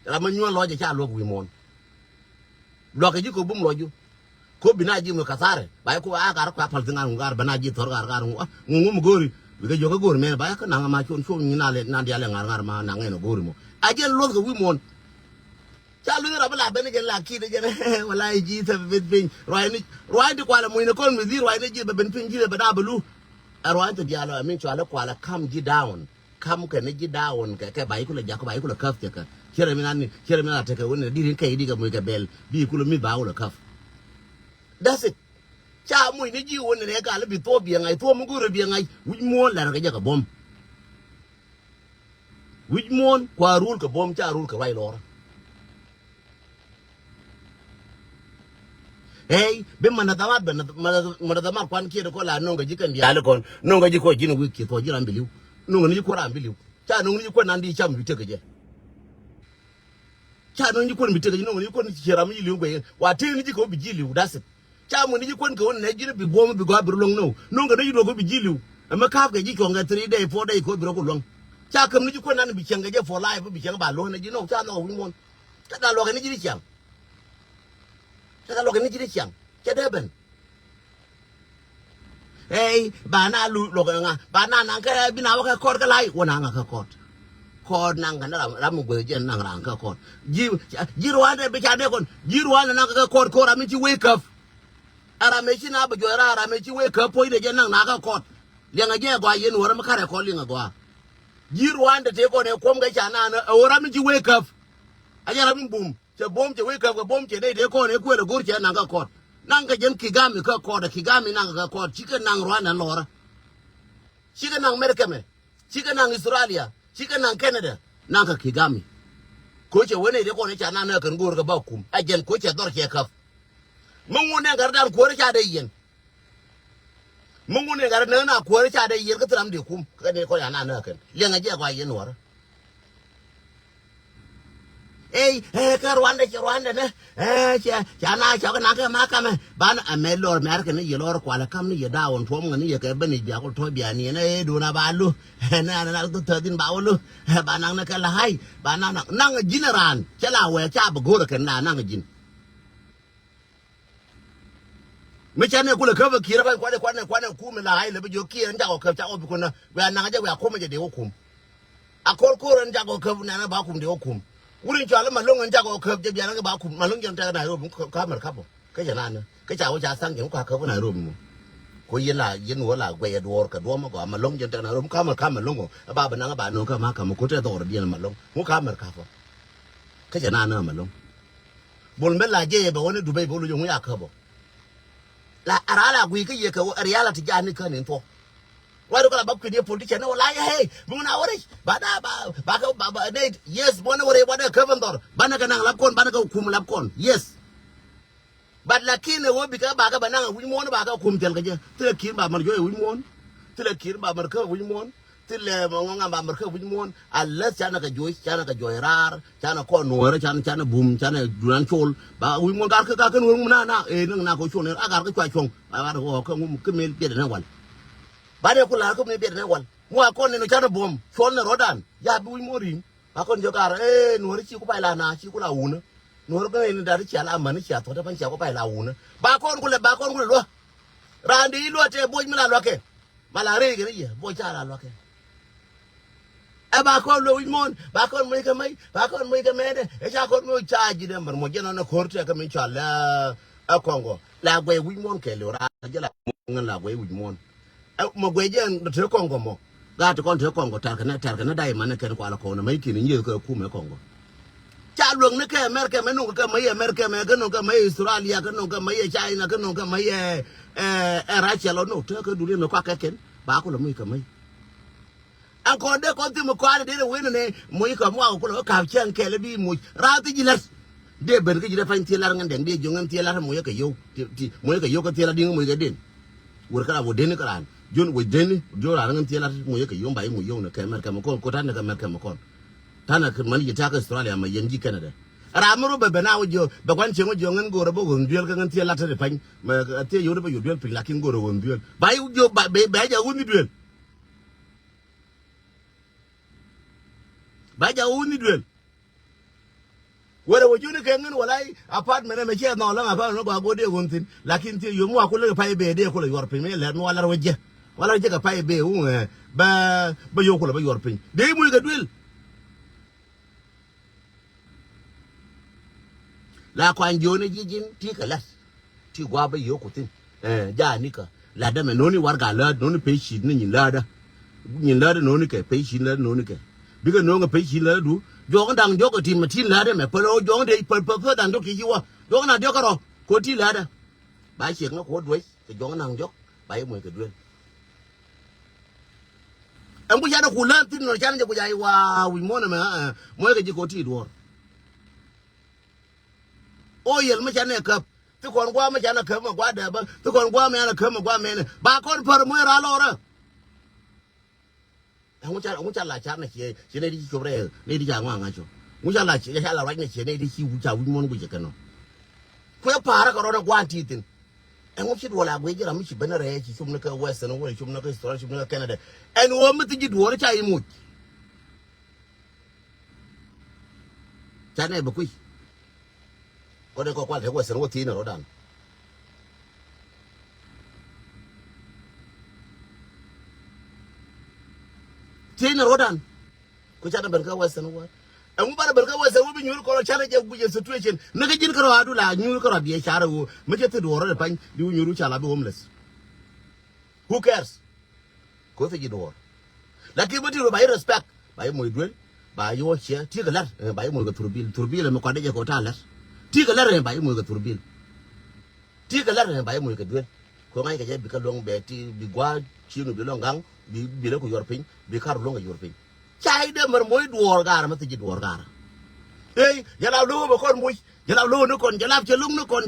Ram mɛ nyuan lɔcɛ ca luɔ̱k wi̱i̱ muɔ̱ɔ̱n. Luakä ji̱ kɛ bum luɔcdu. Ko bi na ji̱ ŋu kathare ba ko a gar kua pal thiŋ ŋu gar ba na ji̱ thor gar gar ŋu ŋu ŋu mi gori. Bi kɛ jɔkä gori mɛ ba kä naŋ ma cuɔn cuɔn nyi na lɛ na dialɛ ŋar ŋar ma naŋ ɛn gori mɔ. A jɛn luɔth kɛ wi̱i̱ muɔ̱ɔ̱n. Ca luth rap la ben jɛn la kit jɛn wala ji̱ thɛ bet piny ruac ni ruac di kualɛ muny ni kɔn mi dhi ruac ni ji̱ bɛ ben piny ji̱ bɛ na bɛ lu. Ɛ ruac thɛ dialɔ ɛ min cualɛ kualɛ kam ji̱ down. kam kɛ ni ji̱ daawun kɛ kɛ ba yi kulɛ jak ba yi kulɛ käp cɛ kɛ. Cɛ rɛ mi nan ni cɛ rɛ mi nan tekɛ wun ni di rin kɛ yi di kɛ muc kɛ bɛl bi yi kulɛ mi ba kulɛ käp. That's it. Ca muc ni ji̱ wun ni rɛ gal bi thuɔp biɛ ŋa̱c thuɔp mi go̱o̱rɛ biɛ ŋa̱c wi̱c muɔ̱ɔ̱n lɛr kɛ jɛ kɛ buɔ̱m. Wi̱c muɔ̱ɔ̱n kua rul kɛ buɔ̱m ca rul kɛ ruac lɔrä. Ey bi manadhamat bɛ manadhamat kuan kiɛt kɔ la no̱ŋ kɛ ji̱ kɛn diaal kɔn no̱ŋ kɛ ji̱ kɔ ji̱n wi̱i̱ kiɛt kɔ ji̱ ram bi li̱w. No̱ŋ kɛ ni ji̱ kuɔn ram bi li̱w ca no̱ŋ ni ji̱ kuɔn nan di cam bi tek kɛ jɛ. Ca no̱ŋ ji̱ kuɔn bi tek kɛ jɛ no̱ŋ ni ji̱ kuɔn ci ram ji̱ li̱w guɛy wa tëë ni ji̱ kɛ wä bi ji̱ li̱w dasit. Ca mun ni ji̱ kuɔn kɛ wä nɛ ji̱n bi guɔm bi gɔaa bi rɔ luäŋ no̱ŋ no̱ŋ kɛ ni ji̱ duɔk kɛ bi ji̱ li̱w. Ɛmɛ ka̱p kɛ ji̱ cuɔ̱ŋ kɛ three day four day kɛ wä bi rɔ ku luäŋ. Ca käm ni ji̱ kuɔn nan bi cieŋ kɛ jɛ for life bi cieŋ ba luäŋ ni ji̱ no̱ŋ ca nhɔk wi̱c muɔ̱n. Kä da luɔkɛ ni ji̱ di ciaŋ. Kä da luɔkɛ ni ji̱ di ciaŋ. Cɛ dee ben. Ey ba na lu luɔkɛ ŋa ba na naŋ kɛ bi na wä kɛ kɔt kä lai wä na ŋa kɛ kɔt. Kɔt naŋ kɛ ni ram ram mi gueth jɛn naŋ ran kɛ kɔt. Ji̱ ji̱ ruandɛ bi ca dee kɔn ji̱ ruandɛ naŋ kɛ kɔt ko̱ ram mi ci wee käp. Ɛ ram mi ci na bi juɔc ran ram mi ci wee käp puɔ̱cdɛ jɛn naŋ na kɛ kɔt. Liɛŋɛ jɛ gɔaa yɛn wä ram mi karɛ kɔt liɛŋɛ gɔaa. Ji̱ ruandɛ tëë kɔn ɛ kuɔm kɛ ca na ni ɛ wä ram mi ci wee käp. A jɛ ram mi bum. Cɛ buɔ̱m cɛ wec käp kɛ buɔ̱m cɛ nɛy dee kɔn ëë kuël ɛ go̱r cɛ naŋ kä kɔt. Naŋ kɛ jɛn Kigami kä kɔt ɛ Kigami naŋ kä kɔt cikɛ naŋ Rwanda lɔrä. Cikɛ naŋ Mɛrkɛmɛ. Cikɛ naŋ Australia. Cikɛ naŋ Canada. Naŋ kä Kigami. Ko̱ cɛ wee nɛy dee kɔn ëë ca naŋ nä kɛn go̱o̱r kɛ ba kum ɛ jɛn ko̱ cɛ dhɔr cɛ käp. Mi ŋun nɛn gat dan kuäär ca dee yɛn. Mi ŋun ni gat näk na kuäär ca dee yiër kä thil ram dee kum kä ni kɔn ya na näk kɛn liɛŋɛ jɛ gɔaa yɛn nuɔrä. Ey ɛ kä ruandɛ ci ruandɛ ni ɛ cɛ ca na cɔk na kɛ ma kamɛ ban ɛ mɛ lɔr mɛr kɛ ni yɛ lɔr kualɛ kam ni yɛ daawun tuɔm ŋɛ ni yɛ kɛ ben i̱ biak tɔ biani ni ɛ dun a ba lu ɛ ni an na thɔ thäthin ba wä lu ɛ ba naŋ ni kɛ la hay ba naŋ naŋ ji̱n ran cɛ la wɛ ca bi go̱rɛ kɛn la naŋ ji̱n. Mi canɛ kulɛ käp ɛ kiɛt ɛ pa̱ny kuanɛ kuanɛ kuanɛ kum ɛ la ɣa̱c lɛ bi jiök kiɛt ɛn cakɔ käp cakɔ bi kunä. Wia naŋ jɛ wia kum ɛ jɛ dee wä kum. A kol kor ɛn cakɔ käp nɛn ɛ ba kum dee wä kum. Wur in cɔal ɛ Maloŋ ɛn cakɔ käp jɛ bian ɛ ba kum Maloŋ jɛn tɛk Nairobi kä mɛr kapɔ. Kä jɛ nanä kä ca wä ca thaŋ jɛn wä ka käp ɛ Nairobi mɔ. Ko yɛn la yɛn wä la guɛy ɛ duɔɔr kɛ duɔ̱ɔ̱m ɛ gɔaa Maloŋ jɛn tɛk Nairobi kä mɛr kap Maloŋ ɔ ɛ ba bɛ naŋ ɛ ba no̱o̱ŋ kä ma kamɛ ko̱t ɛ dhɔr ɛ diɛn ɛ Maloŋ ŋu ka mɛr kapɔ. Kä cɛ na nä mɛ lo̱ŋ. Bol mɛ la jɛ yɛ bɛ wä ni Dubai bɛ wä lo̱c ŋu ya käp ɔ. La a ra la gui kä yɛ kɛ wä a reality ja ni kä ni thuɔ. Wa do kala ba kui̱n yɛ politician ni wä la yɛ hey bi ŋun a wä rich ba da ba ba kɛ ba ba ne yes bɔ ni wä rich ba da käp ɛn dhɔr ba ni kɛ naŋ lap kɔn ba ni kɛ kum lap kɔn yes. But lakin ɛ wä bikɛ bakɛ bɛ naŋ ɛ wi̱c muɔ̱ɔ̱n bakɛ kum thil kɛ jɛ thilɛ ki̱n ba mär juɔc ɛ wi̱c muɔ̱ɔ̱n. Thilɛ ki̱n ba mär kä ɛ wi̱c muɔ̱ɔ̱n. Thilɛ mɛ ŋɔŋ a ba mär kä ɛ wi̱c muɔ̱ɔ̱n. Unless canɛ kɛ juɔc canɛ kɛ juɔc raar canɛ kɔn nuɔ̱ɔ̱rä canɛ canɛ bum canɛ dunan col ba wi̱c muɔ̱ɔ̱n gar kä gar kä nuɔ̱ɔ̱r ŋum na na ɛ näŋ na kɛ col ni a gar kä cua cuɔ̱ŋ. Ba ba ri ɣɔɔ kä ŋum kä mel biɛt ɛnɛ wal. Ba dee ku la̱r kä mel biɛt ɛnɛ wal ŋua kɔn ni nɔ canɛ buɔ̱m col ni rɔ̱dan ya bi wi̱c muɔ̱ɔ̱n ri̱i̱ŋ. Ba kɔn jɛ kar ee nuɔ̱ri ci ku pay la na ci ku la wunä. Nuɔ̱ri kɛ ni dat ci a la män ci a thuɔ̱t pan ci a ku pay la wunä. Ba kɔn ku lɛ ba kɔn ku lɛ luä. Raan di luä tɛ boc mi la luäkɛ. Ma la rɛy kɛ ni yɛ boc ca la luäkɛ. Ɛ ba kɔn luä wi̱c muɔ̱ɔ̱n ba kɔn moc kɛ mec ba kɔn moc kɛ mɛɛdɛ ɛ ca kɔn moc ca ji̱ dɛ mär muɔ̱c jɛ nɔn ɛ ko̱r tɛ kɛ min cɔal ɛ Kɔŋkɔ la guɛy wi̱c muɔ̱ɔ̱n kɛ liw raan jɛ la muɔ̱ɔ̱n la guɛy wi̱c muɔ̱ɔ̱n. Ɛ mɔ guɛc jɛ te Kɔŋkɔ mɔ. Gaat ti kɔn te Kɔŋkɔ tarkɛ nɛ tarkɛ nɛ dai manɛ kɛn kualɛ kɔn mɛ kini nyieth kɛ kumɛ Kɔŋkɔ. Ca luäk ni kɛ America mɛ nuŋ kɛ mɛ America mɛ kɛ nuŋ kɛ mɛ Australia kɛ nuŋ kɛ mɛ China kɛ nuŋ kɛ mɛ ɛ ɛ Russia lɔ no te kɛ dunia mɛ kɔakɛ kɛn ba kulɛ muc kɛ mɛ. Ɛn kɔn dee kɔn thim kɔn dee dee wen ne moc kɛ muak kulɛ wä kap cɛŋ kɛl bi moc rath ji̱ lät. Dee ben kä ji̱ dee pany thielar ŋän dɛŋ dee joŋ ŋän thielar moc kɛ yow ti moc kɛ yow kɛ thielar diŋ moc kɛ den. Wur kä rap wä deni kä ran jon wä deni jon ran ŋän thielar moc kɛ yow ba i̱ moc yow ne kɛ mɛr kɛ mɛ kɔn ko tan ne kɛ mɛr kɛ mɛ kɔn. Tan ne kɛ män ji̱ tak Australia ma yɛn ji̱ Canada. Ram mi ro bɛ ben a wä jiɔ bɛ guan cieŋ wä jiɔ ŋän go̱o̱r bä ɣönh duel kä ŋän thielar te pany. Mɛ thie yow de bä yow duel piny lakin go̱o̱r ɣönh duel ba i̱ jiɔ bɛ bɛ ja wun ni duel. Ba ja wuni duel. Wala wä juni kɛ ŋin wala apartment ɛmɛ cɛ nɔɔl ɛmɛ apartment gɔaa go̱o̱r dee ɣönthin lakin thiee yom wa kulɛ pay bee dee kulɛ yuɔr piny mi lɛt mi wa lar wä jɛ wa lar jɛ kɛ pay bee wuŋ ɛ bä bä yo̱o̱k kulɛ bä yuɔr piny dee muc kɛ duel. La kɔany jiöni ji̱ ji̱n ti kɛ la̱t ti gua̱a̱p bä yio̱o̱k ku thi̱n. Ɛ ja̱a̱ nikä la̱t dämɛ noni warɛga läät noni pec ci̱t ni nyin läät dä. Nyin lätdä no̱o̱nikɛ, pec ci lätdä no̱o̱nikɛ. Bikɛ no̱o̱ŋɛ pec ci lätdä du. Juɔk da̱ŋ diɔ̱k kɛ tin mɛ tin lätdä mɛ. Päl ɣöö juɔk dee päl päl päl da̱ŋ diɔ̱k ci ci wä. Juɔk na diɔ̱k kärɔ̱. Ko̱ ti lätdä. Ba ciek ŋä kuɔt duec kɛ juɔk naŋ jɔk ba yi moc kɛ duel. Ɛn ku canɛ ku län thin nɔ canɛ jɛ ku jay waa wi̱c muɔ̱n ɛmɛ, ɛ, moc kɛ ji̱ ko̱ ti duɔ̱ɔ̱r. O yel mi canɛ käp. Thi kɔn gua̱a̱ mi canɛ käp mɛ gua̱a̱ dɛɛbä. Thi kɔn gua̱a̱ mi canɛ käp mɛ gua̱a̱ mɛnɛ. Ba kɔn pär moc raa lɔrä. Ɛŋu ca, ɛŋu ca la car nɛ ciɛ, ciɛ nɛ di ci cop rɛ, nɛ di ca ŋɔaŋ a cop. Ɛŋu ca la ciɛ, ca la ruac nɛ ciɛ, nɛ di ci wu ca wi̱c muɔ̱n guic kɛ nɔ. Kuɛ pa̱a̱rä kɛ rɔn ɛ gua̱a̱n ti thi̱n. Ɛŋu ci duɔl a guic ji̱ ram mi ci ben rɛ, ci cop ni kä Western world, cop ni kä Australia, cop ni kä Canada. Ɛn ɣöö mi thi ji̱ duɔl ca i̱ muc. Ca nɛ bi kui̱. Kɔn in kɔ kual te Western wä thiec ni rɔ̱dan. Thiec ni rɔ̱dan. Ku canɛ ben kä Western wä. Ɛŋu banɛ ben kä Western wä bi nyuur kɔn canɛ jɛ guic ɛ situation. Ni kä ji̱n kärɔ̱ adu la nyuur kärɔ̱ biɛ carɛ wä. Mi cɛ thi duɔr rɔ pany di wä nyuur wä ca la bi homeless. Who cares? Kothi ji̱ duɔ̱ɔ̱r. Lakin mi ti ru ba yi respect, ba yi moc duel, ba yi wä ciɛ, ti kɛ lat, eh, ba yi moc kɛ thurbil, thurbil mi kɔat dee jɛ kɛ wä ta lat. Ti kɛ lat, eh, ba yi moc kɛ thurbil. Ti kɛ lat, eh, ba yi moc kɛ duel. Ko ŋa̱c kɛ jɛ bi kɛ luɔ̱ŋ bɛ ti, bi gua̱a̱ cienu bi luɔ̱ŋ gaŋ, bi, bi lɛ ku yuɔr piny, bi kar luɔ̱ŋ kɛ yuɔr piny. Ca yi dee mär moc duɔ̱ɔ̱r gaarä, mi thi ji̱ duɔ̱ɔ̱r gaarä. Ey, jɛ lap lo̱o̱ bɛ kɔn moc, jɛ lap lo̱o̱ ni kɔn, jɛ lap cɛ lo̱ŋ ni kɔn.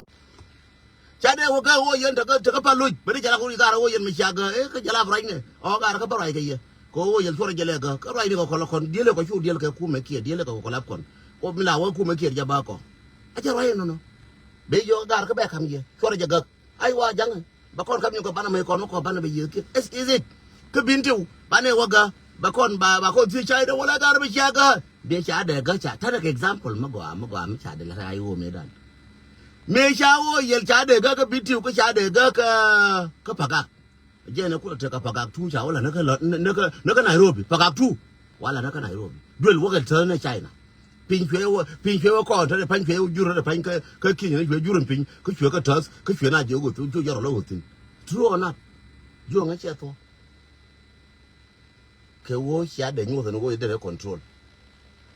Ca dee wä kä wä yɛn tekä, tekä pa loc. Beni ca la kuri kar wä yɛn mi cia gä. Eh, kä jɛ la bɛ ruacnɛ. Ɔ, kar kä bä ruac kɛ yɛ. Kɛ wä yɛn cuɔrɛ jɛ lɛ gä. Kä ruacni kɔ kɔlä kɔn. Diɛlɛ kɔ cu diɛl kɛ kumɛ kiɛ. Diɛlɛ kɔ kɔlä kɔn. Kɔ mi la wä kumɛ kiɛ jɛ ba kɔ. A jɛ ruac nɔnɔ. Be yɔ gar kä bɛ kam yɛ. Cuɔrɛ jɛ gä. Ai wa jaŋ. Ba kɔn kam yɛ kɔ banɛ mɛ kɔn mɛ kɔ banɛ bɛ yɛ kiɛ. Is, is it? Kä bin tiu. Banɛ wä gä. Ba kɔn ba, ba kɔn thiec ca idɛ wala gar bɛ cia gä. Dee ca dee gä ca. Tanɛ kɛ example mɛ gɔaa, mɛ gɔaa mɛ ca dee la rai wä mɛ dan. Mëë ca wä yɛl ca dee gä kä Bentiu kä ca dee gä kä, kä Pagak. Jɛn ɛ kulɛ tek kä Pagak tu ca wä la näkä, näkä, näkä Nairobi. Pagak tu. Wa la näkä Nairobi. Duel wäkɛ täth ni China. Piny cuɛ wä, piny cuɛ wä kɔn te pany cuɛ wä jur te pany kä, kä Kenya ni cuɛ jur piny. Kä cuɛ kä täth, kä cuɛ na jɛ wä cu jɛ rɔ lɔ wä thin. True or not? Juɔŋ ɛ cɛ thuɔ. Kɛ ɣöö cia dee nyuɔth ɛn ɣöö yɛ derɛ control.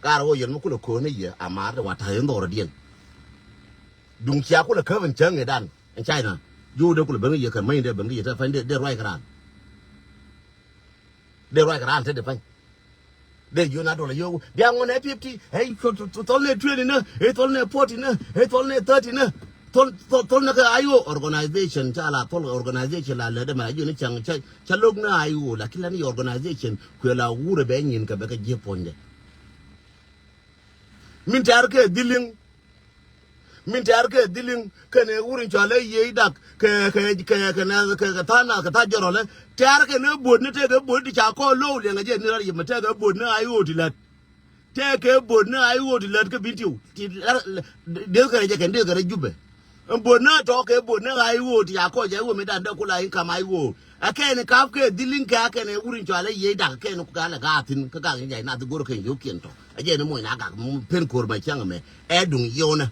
Gaar ɣöö yɛn mi kulɛ köönä yɛ a maar dee wa ta̱th in dhɔrä diɛn. Duŋ cia kulɛ käp ɛn cäŋ ëëdan ɛn China. Ji̱ ɣöö dee kulɛ ben kä yɛ kɛn mäny dee ben kä yɛ te pany dee, dee ruac kɛ raan. Dee ruac kɛ raan te dee pany. Dee jiö na dɔl a yio̱w bia ŋuɔn ɛ fifty. Ɛ thol nɛ twenty nä, ɛ thol nɛ forty nä, ɛ thol nɛ thirty nä. Thol, thol, thol nä kɛ I O organization ca la thol organization la lɛ dɛ mɛ la jiö ni cäŋ ca, ca lo̱k nä I O lakin la ni organization kuɛ la wurɛ bɛ nyin kɛ bɛ kɛ jiɛ puɔ̱nydɛ. Min tɛ̈r kɛ dhiliŋ. Min tɛ̈r kɛ dhiliŋ kɛnɛ wur in cɔal ɛ yiëë dak kɛ, kɛ, kɛ, kɛ nɛ, kɛ, kɛ tha̱a̱ŋ nath kɛ tha̱a̱ŋ jɔrɔlɛ. Tɛ̈r kɛnɛ bot ni tɛkɛ bot ti ca kɔɔl lo̱w liɛŋɛ jɛ ni rat yɛ mɛ tɛkɛ bot ni I O ti lät. Tɛkɛ bot ni I O ti lät kä Bentiu ti lar, dee kɛ rɛ jɛ kɛn dee kɛ rɛ Jubɛ. Ɛn bot ni tɔ̱ kɛ bot ni I O ti ca kɔɔl jɛ I O mi dan dee kula in kam I O. Ɛ kɛn kap kɛ dhiliŋ kɛ a kɛn ɛ wur in cɔal ɛ yiëë dak kɛn ku gal ɛ gaathin kä gak in jɛ nath go̱r kɛn yo̱o̱kiɛn tɔ̱. Ɛ jɛ ni moc na gak pen ko̱r ma cäŋ ɛmɛ ɛ duŋ yionä.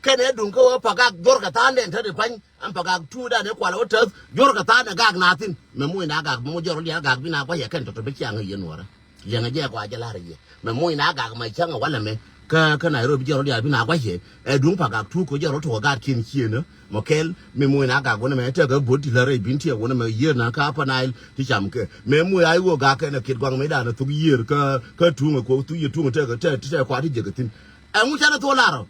Kɛn ɛ duŋ kä wä Pagak juɔr kɛ tha̱a̱ŋ dɛn tätdɛ pa̱ny. Ɛn Pagak tuut dan ɛ kual wä täth juɔr kɛ tha̱a̱ŋ ɛ gak nathin. Mɛ muc na gak mɛ muc jɔr wä lia̱a̱ gak bi na gua̱c ɛ kɛn tɔ̱tɔ̱ bi ciaŋ ɛ yɛn wäärä. Liɛŋɛ jɛ kua jɛ la̱r ɛ yɛ mɛ muc na gak mɛ cäŋ ɛ walɛ mɛ. Kä, kä Nairobi jɔr wä lia̱a̱ bi na gua̱c ɛ ɛ duŋ Pagak tuut kɛ jɔr wä tuɔk ɛ gat kiɛn ciënä. Mɔ kɛl mi muc na gak wänɛ mɛ tekɛ bo̱t ti lär rɛy bin tiɛɛk wänɛ mɛ yiër na kä Upper Nile ti cam kɛ mɛ muc a iwä gak kɛn ɛ kiɛt guaŋ mɛ danɛ thuk yiër kä, kä tuŋ ɛ kuɔk thuk yiër tuŋ ɛ tekɛ, tekɛ, tekɛ kua ti jek ɛ thi̱n. Ɛŋu canɛ thuɔk lar ɔ?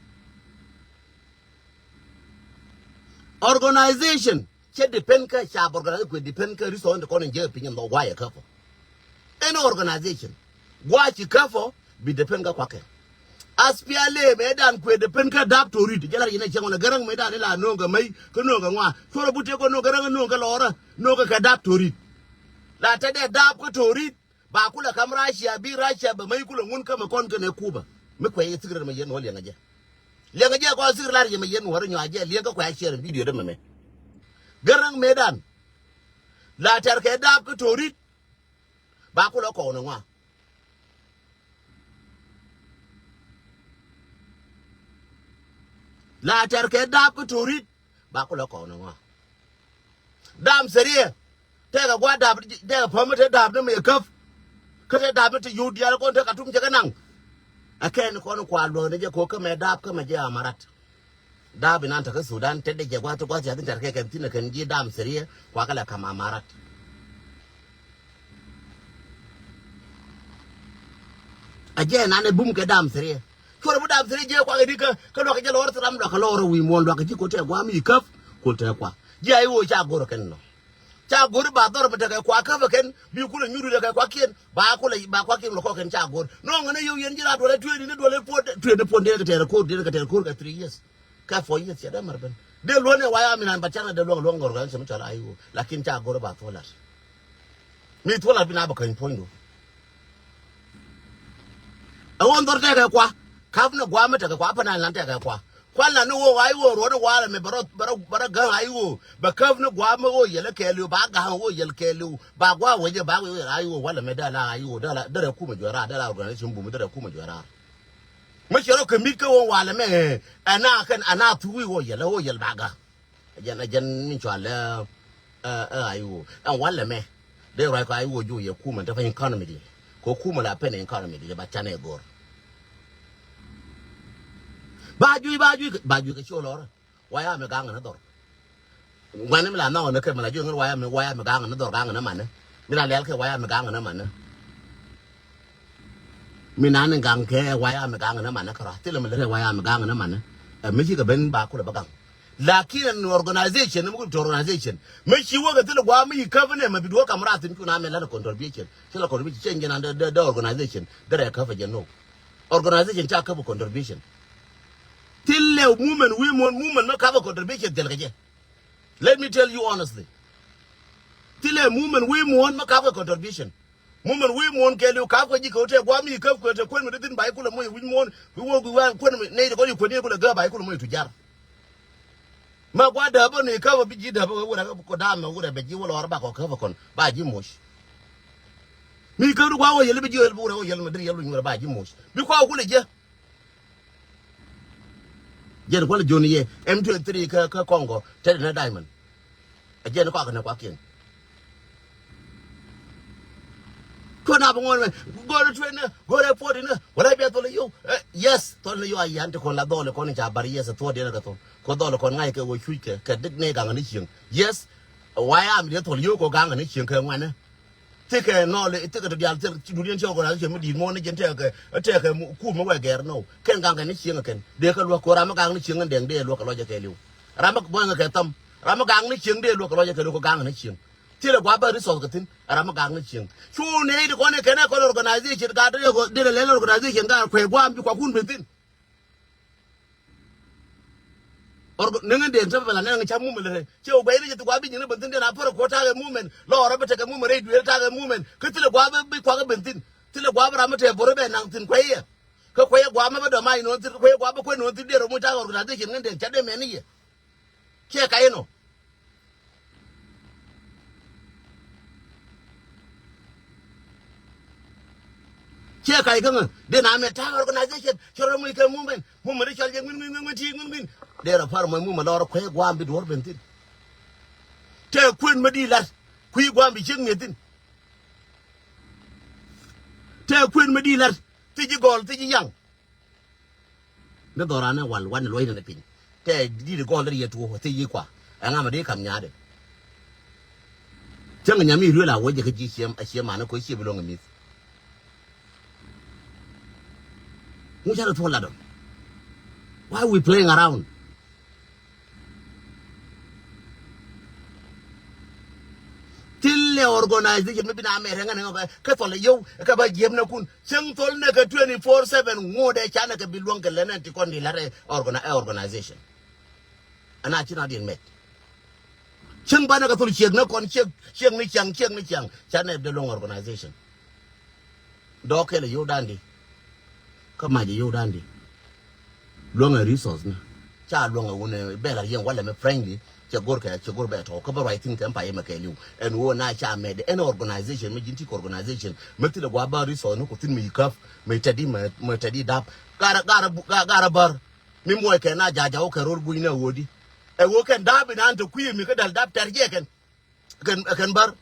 Organization cɛ depend kä ca bɛ organize kuɛ depend kä resource ti kɔn in jek piny in dhɔ guay ɛ kä pɔ. Any organization guay ci kä pɔ bi depend kä kuakɛ. As P L A mɛ dan kuɛ depend kä dap torit jɛ lar yɛn ɛ cɛŋ wala Gäräŋ mɛ dan ila no̱o̱ŋ kɛ mɛy kä no̱o̱ŋ kɛ ŋua cuɔrɛ but tëë kɔ no̱o̱ŋ Gäräŋ no̱o̱ŋ kɛ lɔrä no̱o̱ŋ kɛ kɛ dap torit. La te dee dap kä torit. Ba kulɛ kam Russia bi Russia bɛ mäc kulɛ ŋun kä mɛ kɔn kɛnɛ Cuba. Mi kuɛ yɛ thikirɛ mɛ yɛn wä liɛŋɛ jɛ. Liɛŋɛ jɛ kɔn thikirɛ lar yɛ mɛ yɛn wä ri nyɔa jɛ liɛŋ kä kuɛ a share video dɛ mɛ mɛ. Gäräŋ mɛ dan. La tɛr kɛ dap kä torit. Ba kulɛ kɔn ŋua. La tɛr kɛ dap kä torit. Ba kulɛ kɔn ŋua. Dam serious. Tɛkɛ gua̱a̱th da̱a̱p, tɛkɛ päm mi te da̱a̱p ni mi yɛ käp. Kä te da̱a̱p mi te yio̱w diaal kɔn te Katum cɛ kɛ naŋ. Ɛ kɛn kɔn kua luɔ̱k ni jɛ ko̱ kä mɛ da̱a̱p kä mɛ jɛ amarat. Da̱a̱p inan te kä Sudan te dee jɛ gua̱a̱th ti gua̱a̱th yath in tɛr kɛ kɛn thi̱n ɛ kɛn ji̱ da̱a̱m thiria kua kɛ lɛ ka̱m amarat. A jɛ nan ɛ bum kɛ da̱a̱m thiria. Cuɔr bi da̱a̱m thiria jɛ kua kɛ di kä, kä luak kɛ jɛ lɔɔr thiram luak kɛ lɔɔr wi̱i̱ muɔ̱ɔ̱n luak kɛ ji̱ ko̱ tɛ gua̱a̱m i̱ käp. Ko̱ tɛ kua. Ji̱ a i̱ ɣöö ca go̱r kɛn nɔ. Ca go̱r ba dhɔr bi tekɛ kua käp kɛn, bi kulɛ nyuur tekɛ kua kiɛn, ba kulɛ, ba kua kiɛn lɔ kɔ kɛn ca go̱r. Nɔ ŋäni yio̱w yɛn ji̱ raa duɔlɛ tueeni ni duɔlɛ puɔt, tueeni puɔt dee kɛ tɛɛr ko̱r, dee kɛ tɛɛr ko̱r kɛ three years. Kɛ four years cɛ dee mɛr ben. Dee luɔ̱n ɛ waya mi nan ba caŋ dee luɔ̱ŋ luɔ̱ŋ organization mi cɔl I O. Lakin ca go̱r ba thuɔlat. Mi thuɔlat bi na bɛ käny puɔ̱nydu. Ɛ ɣöö dhɔr tekɛ kua. Käp ni gua̱a̱m mi tekɛ kua, pä nan lan tekɛ kua. Kuan la ni ɣöö I O ruɔ̱n walɛ mɛ bɛ rɔ, bɛ rɔ, bɛ rɔ ga̱ŋ I O. Bɛ käp ni gua̱a̱m mi ɣöö yɛl kɛɛliw, ba ga̱ŋ ɣöö yɛl kɛɛliw. Ba gua̱a̱ wecɛ ba wecɛ I O walɛ mɛ dee la I O, dee la, dee rɛ kumɛ juɛ raar, dee la organization bum, dee rɛ kumɛ juɛ raar. Mi cɛ rɔ kɛ mi̱t kä ɣöö walɛ mɛ, ɛ na kɛn, ɛ na thuki ɣöö yɛl, ɣöö yɛl ba ga̱ŋ. Ɛ jɛn, ɛ jɛn min cɔal ɛ, ɛ, ɛ I O. Ɛn walɛ mɛ. Dee ruac kɔ I O juɔ yɛ kumɛ te pa economy di. Kɔ kumɛ la pen economy di ba canɛ go̱r. Ba juic, ba juic, ba juic kɛ ciɔ lɔrä. Waya mi gaŋ ni dhɔr. Ŋuani mi la nhɔk ni kɛ mi la juic ŋän waya mi, waya mi gaŋ ni dhɔr gaŋ ni mani. Mi la lɛl kɛ waya mi gaŋ ni mani. Mi nan in gaŋ kɛ waya mi gaŋ ni mani kärɔa. Thilɛ mi lɛ kɛ waya mi gaŋ ni mani. Ɛ mi cikɛ ben ba kulɛ bä gaŋ. Lakin ɛn organization, mi kul ti organization. Mi ci wä kɛ thilɛ gua̱a̱ mi yi käp ni mɛ bi duɔ̱ɔ̱k kam rath in cu na mɛ lɛn contribution. Thilɛ contribution cɛ nyɛ nan dee, dee, dee organization. Dee rɛ käp ɛ jɛ no. Organization ca käp contribution. Thilɛ movement wi̱i̱ muɔ̱ɔ̱n, movement mi käp contribution thil kɛ jɛ. Let me tell you honestly. Thilɛ movement wi̱i̱ muɔ̱ɔ̱n mi käp contribution. Mumɛn wi̱i̱ muɔ̱ɔ̱n kɛɛliw ka̱p kɛ ji̱ kɛ wä tëë gua̱a̱m mi yi käp kuɛ tëë kuën mi ti thi̱n ba yi kulɛ moc wi̱c muɔ̱ɔ̱n. Wi̱i̱ wä wi̱i̱ kuën nɛy ti kɔn yi kuën yi kulɛ gääp ba yi kulɛ moc tujar. Ma gua̱a̱ dääpä ni käp bi ji̱ dääpä wä wurɛ kɔ da̱a̱m mɛ wurɛ bɛ ji̱ wä lɔɔr ba kɔ käp kɔn ba ji̱ moc. Mi käp di gua̱a̱ wä yɛl bi ji̱ wä yɛl bi wurɛ wä yɛl mɛ deri yɛl luny wurɛ ba ji̱ moc. Bi kua̱ wä kulɛ jiɛ. Jɛn kual John yɛ M twenty-three kä, kä Congo, tɛt ni Diamond. A jɛn kɔak ni kuakiɛn. Kuɛ na bi ŋuɔn mɛ, go̱rɛ twenty ni, go̱rɛ forty ni, wala bia thol ni yow. Eh, yes, thol ni yow a yan ti kɔn la dhɔl kɔn ca bar yes, thuɔt diɛn kɛ thol. Kɔ dhɔl kɔn ŋa̱c kɛ wä cuc kɛ, kɛ dik ni gaŋ ni cieŋ. Yes, waya mi diɛ thol yow kɔ gaŋ ni cieŋ kɛ ŋuɛnɛ. Thikɛ nɔɔli, thikɛ ti diaal thil, ci dunia ci organization mi di̱i̱t muɔ̱ɔ̱n ni jɛn tɛkɛ, tɛkɛ mu, kum mi wɛ gɛr nɔ. Kɛn gaŋ kɛ ni cieŋ kɛn. Dee kɛ luäk ko̱ ram mi gaŋ ni cieŋ kɛn dɛŋ dee luäk kɛ lɔcɛ kɛ liw. Ram mi buɔ̱ŋ kɛ thäm. Ram mi gaŋ ni cieŋ dee luäk kɛ lɔcɛ kɛ liw kɛ gaŋ ni cieŋ. Thilɛ gua̱a̱ bä resource kɛ thi̱n. Ram mi gaŋ ni cieŋ. Cu nɛy ti kɔn i̱ kɛn ɛ kɔn organization, gat dee lɛl organization, gat kuɛ gua̱a̱m bi kuakun ben thi̱n. Ɔr, neŋ in dee in te bɛ la neŋ in ca mumɛn lɛ rɛ. Cɛ wä guɛy ni jɛ ti gua̱a̱ bi nyin ni ben thi̱n dee na pär kuɔ ta̱a̱ kɛ mumɛn. Lɔ ɔrɔ bi tekɛ mumɛn rɛy duëël ta̱a̱ kɛ mumɛn. Kä thilɛ gua̱a̱ bi, bi kuak ben thi̱n. Thilɛ gua̱a̱ bi ram mi tɛɛ bo̱r bɛ naŋ thi̱n kuɛyɛ. Kä kuɛyɛ gua̱a̱ mi bi dɔ̱ma̱c nɔɔn thi̱n, kuɛyɛ gua̱a̱ bi kuɛ nɔɔn thi̱n dee rɔ muc ta̱a̱ organization ŋän dee ca dee mɛn ni yɛ. Ciɛ kac inɔ. Ciɛ kac kä ŋä dee na mɛ ta̱a̱ organization cɛ rɔ muc kɛ movement, movement cɔl jɛ ŋuin, ŋuin, ŋuin, ŋuin, ti ŋuin, ŋuin. Dee rɔ par mɔ movement lɔr kuɛ gua̱a̱m bi duɔ̱r ben thi̱n. Tɛ kuën mi di lat kui̱ gua̱a̱m bi ciek mi̱eth thi̱n. Tɛ kuën mi di lat thi̱c ji̱ gɔl thi̱c ji̱ yaŋ. Ni dhɔran ni wal wan ni luɔy ni piny. Tɛ dit gɔl ni riet tuo thiec yi kua. Ɛŋa ma di kam nyaade. Cäŋ nyami ruel a wecɛ kä ji̱ ciem a ciem mani ko ciem luɔŋ mith. Ŋu ca ni thuɔ ladɔ. Why we playing around? Thilɛ organization mi bi na mɛt ɛ ŋän ɛ ŋä kɛ thɔl ɛ yio̱w ɛ kɛ ba jiɛp nɛ kun. Cäŋ thɔl nɛ kɛ twenty four seven ŋot ɛ canɛ kɛ bi luäŋ kɛ lɛn ɛn ti kɔn di la̱t ɛ organi-, ɛ organization. Ɛn a ci na diɛn mɛt. Cäŋ banɛ kɛ thɔl ciek nɛ kɔn ciek, ciek ni ciaŋ, ciek ni ciaŋ. Canɛ bi luäŋ organization. Dɔɔk kɛl ɛ yio̱w da̱a̱n di. Kä mac ɛ yio̱w da̱a̱n di. Luäŋɛ resource ni. Ca luäŋɛ wun ɛ bɛl a yieŋ walɛ mɛ frankly. Cɛ go̱r kɛ, cɛ go̱r bɛ tɔ̱. Kä bä ruac thi̱n kɛ mpayɛ mɛ kɛɛliw. Ɛn ɣöö na ca mɛt ɛn organization, mɛ ji̱n ti kɛ organization. Mɛ thilɛ gua̱a̱ bä resource ni ku thi̱n mɛ yi käp. Mɛ tɛt di mɛ, mɛ tɛt di dap. Garɛ, garɛ, garɛ bär. Mi muɔc kɛ na ja̱ja̱ wä kɛ ro̱l gui̱ny ni ɛ ɣöö di. Ɛ ɣöö kɛn dap inan te kui̱ mi kä dal dap tɛr jɛ kɛn. Kɛn, kɛn bär.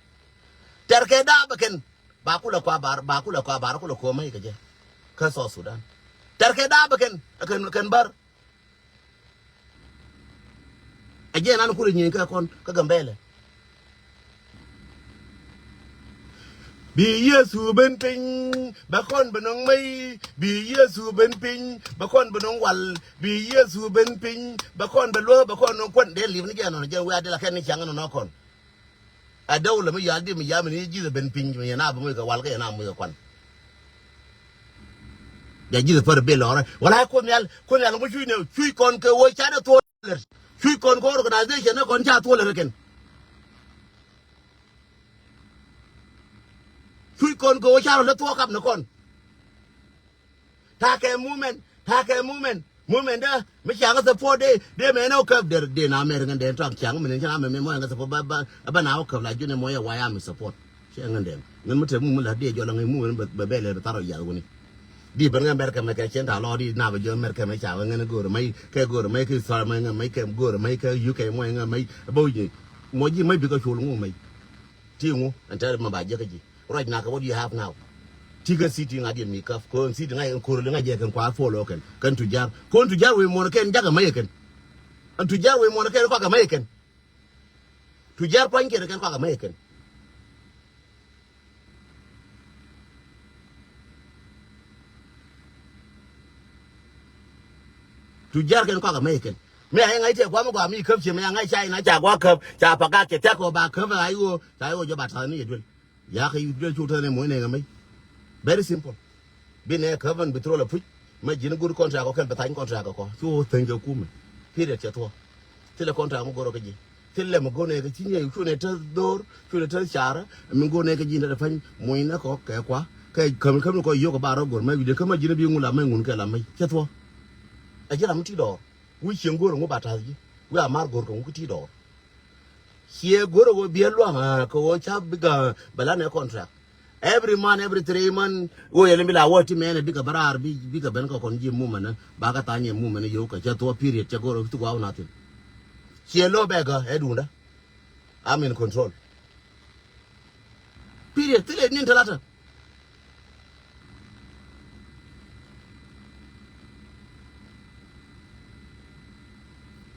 Tɛr kɛ daap ɛ kɛn. Ba kulɛ kua bar, ba kulɛ kua bar, kulɛ kuɔ mec kɛ jɛ. Kä South Sudan. Tɛr kɛ daap ɛ kɛn, ɛ kɛn, kɛn bär. Ɛ jɛ nan kulɛ nyieny kä kɔn, kä Gambɛlɛ. Bi Yecu ben piny, bɛ kɔn bɛ nɔŋ mec. Bi Yecu ben piny, bɛ kɔn bɛ nɔŋ wal. Bi Yecu ben piny, bɛ kɔn bɛ luäk, bɛ kɔn nɔŋ kuän. Dee liep ni jɛ nɔn, jɛ wiaa dee la kɛn ni ciaŋ nɔn kɔn. A dawla mi yal di mi yam ni ji̱th ben piny mi yɛn a bi moc kɛ wal kɛ yɛn a moc kɛ kuan. Bia ji̱th pär bil lɔrɛ. Wala Kuoth Nhial, Kuoth Nhial ŋu cuc ni cuc kɔn kɛ wä ca dee thuɔl. Cuc kɔn kɛ organization ni kɔn ca thuɔl rɛ kɛn. Cuc kɔn kɛ wä ca rɔ lɛ thuɔk kap ni kɔn. Takɛ movement, takɛ movement. Movement dä mi ciaŋ support dee, dee mɛ nɛ wä käp der, dee na mɛr ŋän dee tɔak ciaŋ mi ni ca mɛ mɛ mɔ yɛ ŋä support ba, ba, ba na wä käp la jun mɔ yɛ wa ya mi support. Cɛ ŋän dee. Ŋän mi te movement la dee jɔl ŋä movement bɛ, bɛ, bɛ lɛ bɛ thar yath wuni. Di ben ŋä America mɛ kɛ cien ta lɔ di na bɛ jɔ America mɛ ca ŋän go̱r mɛ kɛ go̱r mɛ kɛ sɔr mɛ ŋä mɛ kɛ go̱r mɛ kɛ U K mɔ ŋä mɛ bä ji̱ mɔ ji̱ mɛ bikɛ cul ŋu mɛ. Ti ŋu ɛn tɛr mɛ ba jɛ kä ji̱. Ruac nakɛ what you have now. Ti kä city ŋa̱ diɛ mi käp kɔn city ŋa̱ in kor li ŋa̱ jɛ kɛn kua follow kɛn kɛn tujar kɔn tujar wee muɔn kɛn jakä mɛ kɛn. Ɛn tujar wee muɔn kɛn kua kɛ mɛ kɛn. Tujar pua̱ny kɛn kɛn kua kɛ mɛ kɛn. Tujar kɛn kɔakɛ mec kɛn. Mi a yɛ ŋa̱c tɛ guam mi gua mi käp ciɛ mi a ŋa̱c ca in a ca gua käp ca pagak cɛ tɛk kɔ ba käp a iwo ca iwo jɔ ba ta̱th ni yɛ duel. Ya kɛ yut duel cu ta̱th ni muɔ̱c nɛ ŋa mec. Very simple. Bi nɛ käp an bi throw la puc. Ma ji̱n gur contract kɔ kɛn bi thany contract kɔ cu thäny kɛ kumɛ. Period cɛ thuɔ. Thilɛ contract mi gor kä ji̱. Thilɛ mi go̱o̱r nɛ kɛ ci nyɛ cu nɛ te dhor cu nɛ te car mi go̱o̱r nɛ kɛ ji̱ nɛ te pany muɔ̱ny nɛ kɔ kɛ kua kɛ käm käm ni kɔ yio̱k kɛ ba rɔ go̱r mɛ wi̱dɛ kä ma ji̱n bi ŋun la mɛ ŋun kɛ la mɛ cɛ thuɔ. Ɛ ji̱ ram mi ti dɔɔr wi̱c cieŋ go̱o̱r ŋu ba ta̱th ji̱ wi̱c a mar go̱o̱r kɛ ŋu kä ti dɔɔr. Ciɛ go̱o̱r ɛ wä biɛ luaŋ kɛ wä ca bikɛ bɛ la nɛ contract. Every month, every three month, wo yɛn bi la wä ti mɛn bikɛ bä raar bi bikɛ ben kɛ kɔn ji̱ mumɛn ba kɛ tha̱a̱ŋ yɛ mumɛn yio̱w kɛ cɛ thuɔ period cɛ go̱r thuk waw nothing. Ciɛ lo̱ bɛ gä ɛ duundä. I'm in control. Period. Thilɛ nin tɛlatɛ.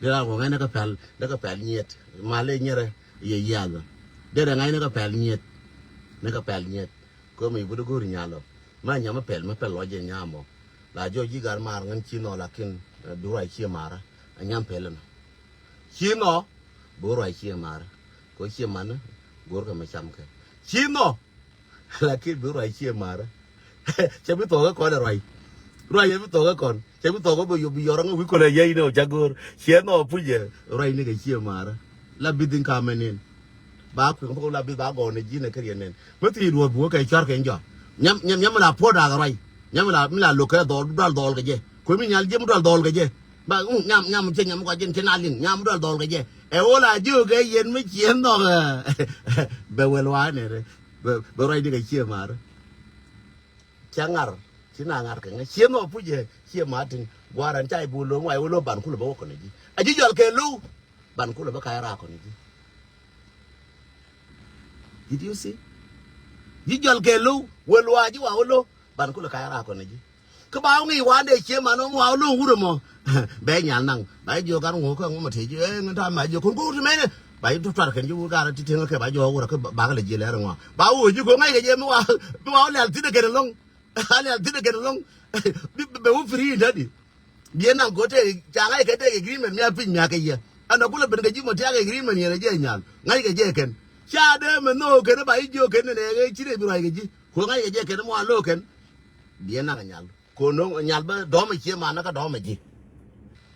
Dee ran kɔ ŋa̱c ni kɛ pɛl ni kɛ pɛl nyiet. Malɛ nyierɛ yɛ yiath. Dee ran ŋa̱c ni kɛ pɛl nyiet. Ni kɛ pɛl nyiet. Kɛ mi but go̱o̱r nyal ɔ. Ma nyam mi pɛl mi pɛl lɔc jɛ nyam ɔ. La jɔc ji̱ gat maar ŋän ci nɔ lakin, eh, bi ruac cie marä. A nyam pɛl ɛnɔ. Ci nɔ bi ruac cie marä. Kɛ cie man go̱o̱r kɛ mi cam kɛ. Ci nɔ. Lakin bi ruac cie marä. Cɛ bi thɔk kä kɔn ɛ ruac. Ruac cɛ bi thɔk kä kɔn. Cɛ bi thɔk kä bi yop bi yɔr ŋä wi̱i̱ kɔn ɛ yɛy ni ɔ ca go̱o̱r. Ciɛ nɔ puc ɛ ruac ni kɛ cie marä. La bi dhin kamɛ nin. Ba kui̱ thok la bi ba gɔɔn ni ji̱n ɛ kɛ riɛn nin. Mi thi duɔ̱ɔ̱r bukɛ kɛ cuar kɛ jɔak. Nyam, nyam, nyam mi la puɔ̱t da̱a̱k ruac. Nyam mi la, mi la lo̱k kɛ dhɔl, dual dhɔl kɛ jɛ. Kue̱ mi nyal ji̱ mi dual dhɔl kɛ jɛ. Ba, mm, nyam, nyam cɛ nyam kua ji̱n cɛ na liŋ. Nyam mi dual dhɔl kɛ jɛ. Ɛ wä la ji̱ kɛ yɛn mi ciɛ nhɔk. Bɛ wɛl wa nɛ rɛ. Bɛ, bɛ ruac di kɛ cie mar. Cä ŋar. Ci na ŋar kɛ ŋä. Cie nhɔk puc jɛ. Cie mar tin. Gua̱a̱r ɛn ca i̱ bu lo̱ŋ wa i̱ wä lo̱ ban kulɛ bɛ wä kɔn ji̱. A ji̱ jɔl kɛ lo̱w. Ban kulɛ bä ka̱c raak kɔn ji̱. Did you see? Ji̱ jɔl kɛ lo̱w wä luaac ji̱ wa wä lo̱ ban kulɛ ka̱c raak kɔn ji̱. Kä ba wä ŋi̱i̱c wa̱a̱n dee cie man wä wa wä lo̱ wurɛ mɔ. Bɛ nyal naŋ ba ji̱ jiök gat ŋuɔ̱k kä ŋuɔ̱mɔ tëë ji̱ ɛ ŋän ta̱a̱ ma jiök kɔn go̱o̱r ti mɛnɛ. Ba ji̱ tuar kɛn ji̱ wur gat ti tieŋ kɛ ba ji̱ wä wurɛ kä ba kɛ lɛ ji̱ lɛr ŋuɔ̱k ba wä ji̱ go̱o̱r ŋa̱c kɛ jɛ mi wa mi wa wä lɛl thi̱n kɛn ɛlɔ̱ŋ. A lɛl thi̱n kɛn ɛlɔ̱ŋ. Bi bɛ wä free in tädi. Biɛ naŋ go̱o̱r tëë ca ŋa̱c kɛ tëë agreement mi a piny mi a kɛ yɛ. Ɛn a kulɛ ben kɛ ji̱ mɔ tiak agreement yɛn a jɛ nyal ŋa̱c kɛ jɛ kɛn. Ca dee mɛ nhok kɛn ba i̱ jiök kɛn nɛ nɛ ci dee bi ruac kɛ ji̱. Kuɔ ŋa̱c kɛ jɛ kɛn mɔ a lo̱k kɛn. Biɛ naŋ a nyal kuɔ no̱ŋ a nyal bä dɔ̱mɛ cie man kä dɔ̱mɛ ji̱.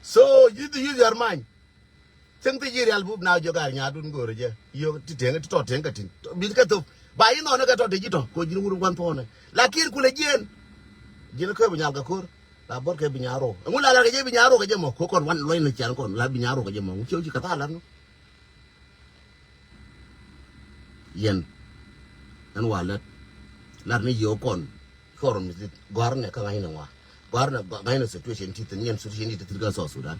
So you use your mind. Thing ti ji̱ rial bup na jiök a nyaadun go̱o̱rä jɛ. Yio̱k ti teŋ ti tɔ teŋ kä tin. Bi kɛ thop. Ba yi nɔnɛ kɛ tɔ ti ji̱ tɔ. Ko ji̱n wur wan thɔnɛ. Lakin kulɛ jiɛn. Ji̱n kɛ bi nyal kɛ ko̱r. La bɔr kɛ bi nyal rok. Ŋu la la kɛ jɛ bi nyal rok kɛ jɛ mɔ. Ko kɔn wan luɔy ni cian kɔn. La bi nyal rok kɛ jɛ mɔ. Ŋu ciɛ wu ci kɛ thalan. Yɛn. Ɛn wa lät. Lar ni yio̱k kɔn. Kɔr mi thit. Gɔ̱a̱r nɛ kä ŋa̱cnɛ ŋua. Gɔ̱a̱r nɛ ŋa̱cnɛ situation ti thin yɛn situation ti thit kä South Sudan.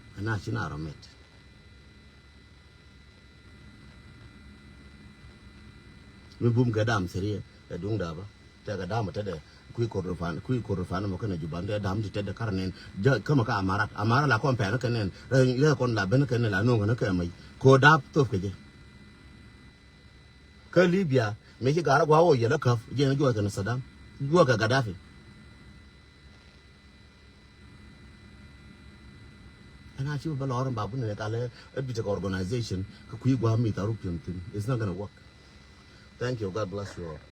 Ɛn a ci na rɔ mɛt. Mi bum kɛ dam thiriɛ ɛ duŋ daba tɛkɛ dam ɛ tɛdɛ. Kui̱ Kordofan, kui̱ Kordofan mɔ kɛnɛ Juba, dee dam ti tɛt de kar nɛn. Jɛ kämɛ kä Amarat, Amarat la kɔn pɛn kɛ nɛn. Rɛ, rɛ kɔn la ben kɛ nɛn la no̱o̱ŋ kɛ mɛ. Ko dap thop kɛ jɛ. Kä Libya, mëë ci Gat Gɔaa wä yɛl ɛ käp, jɛ ni juɔc kɛnɛ Saddam. Juɔc kɛ Gaddafi. Ɛn a ci bä lɔr in ba bun ni kalɛ a bit organization kä kui̱ gua̱a̱ mi tharu piɛm thin. It's not gonna work. Thank you. God bless you all.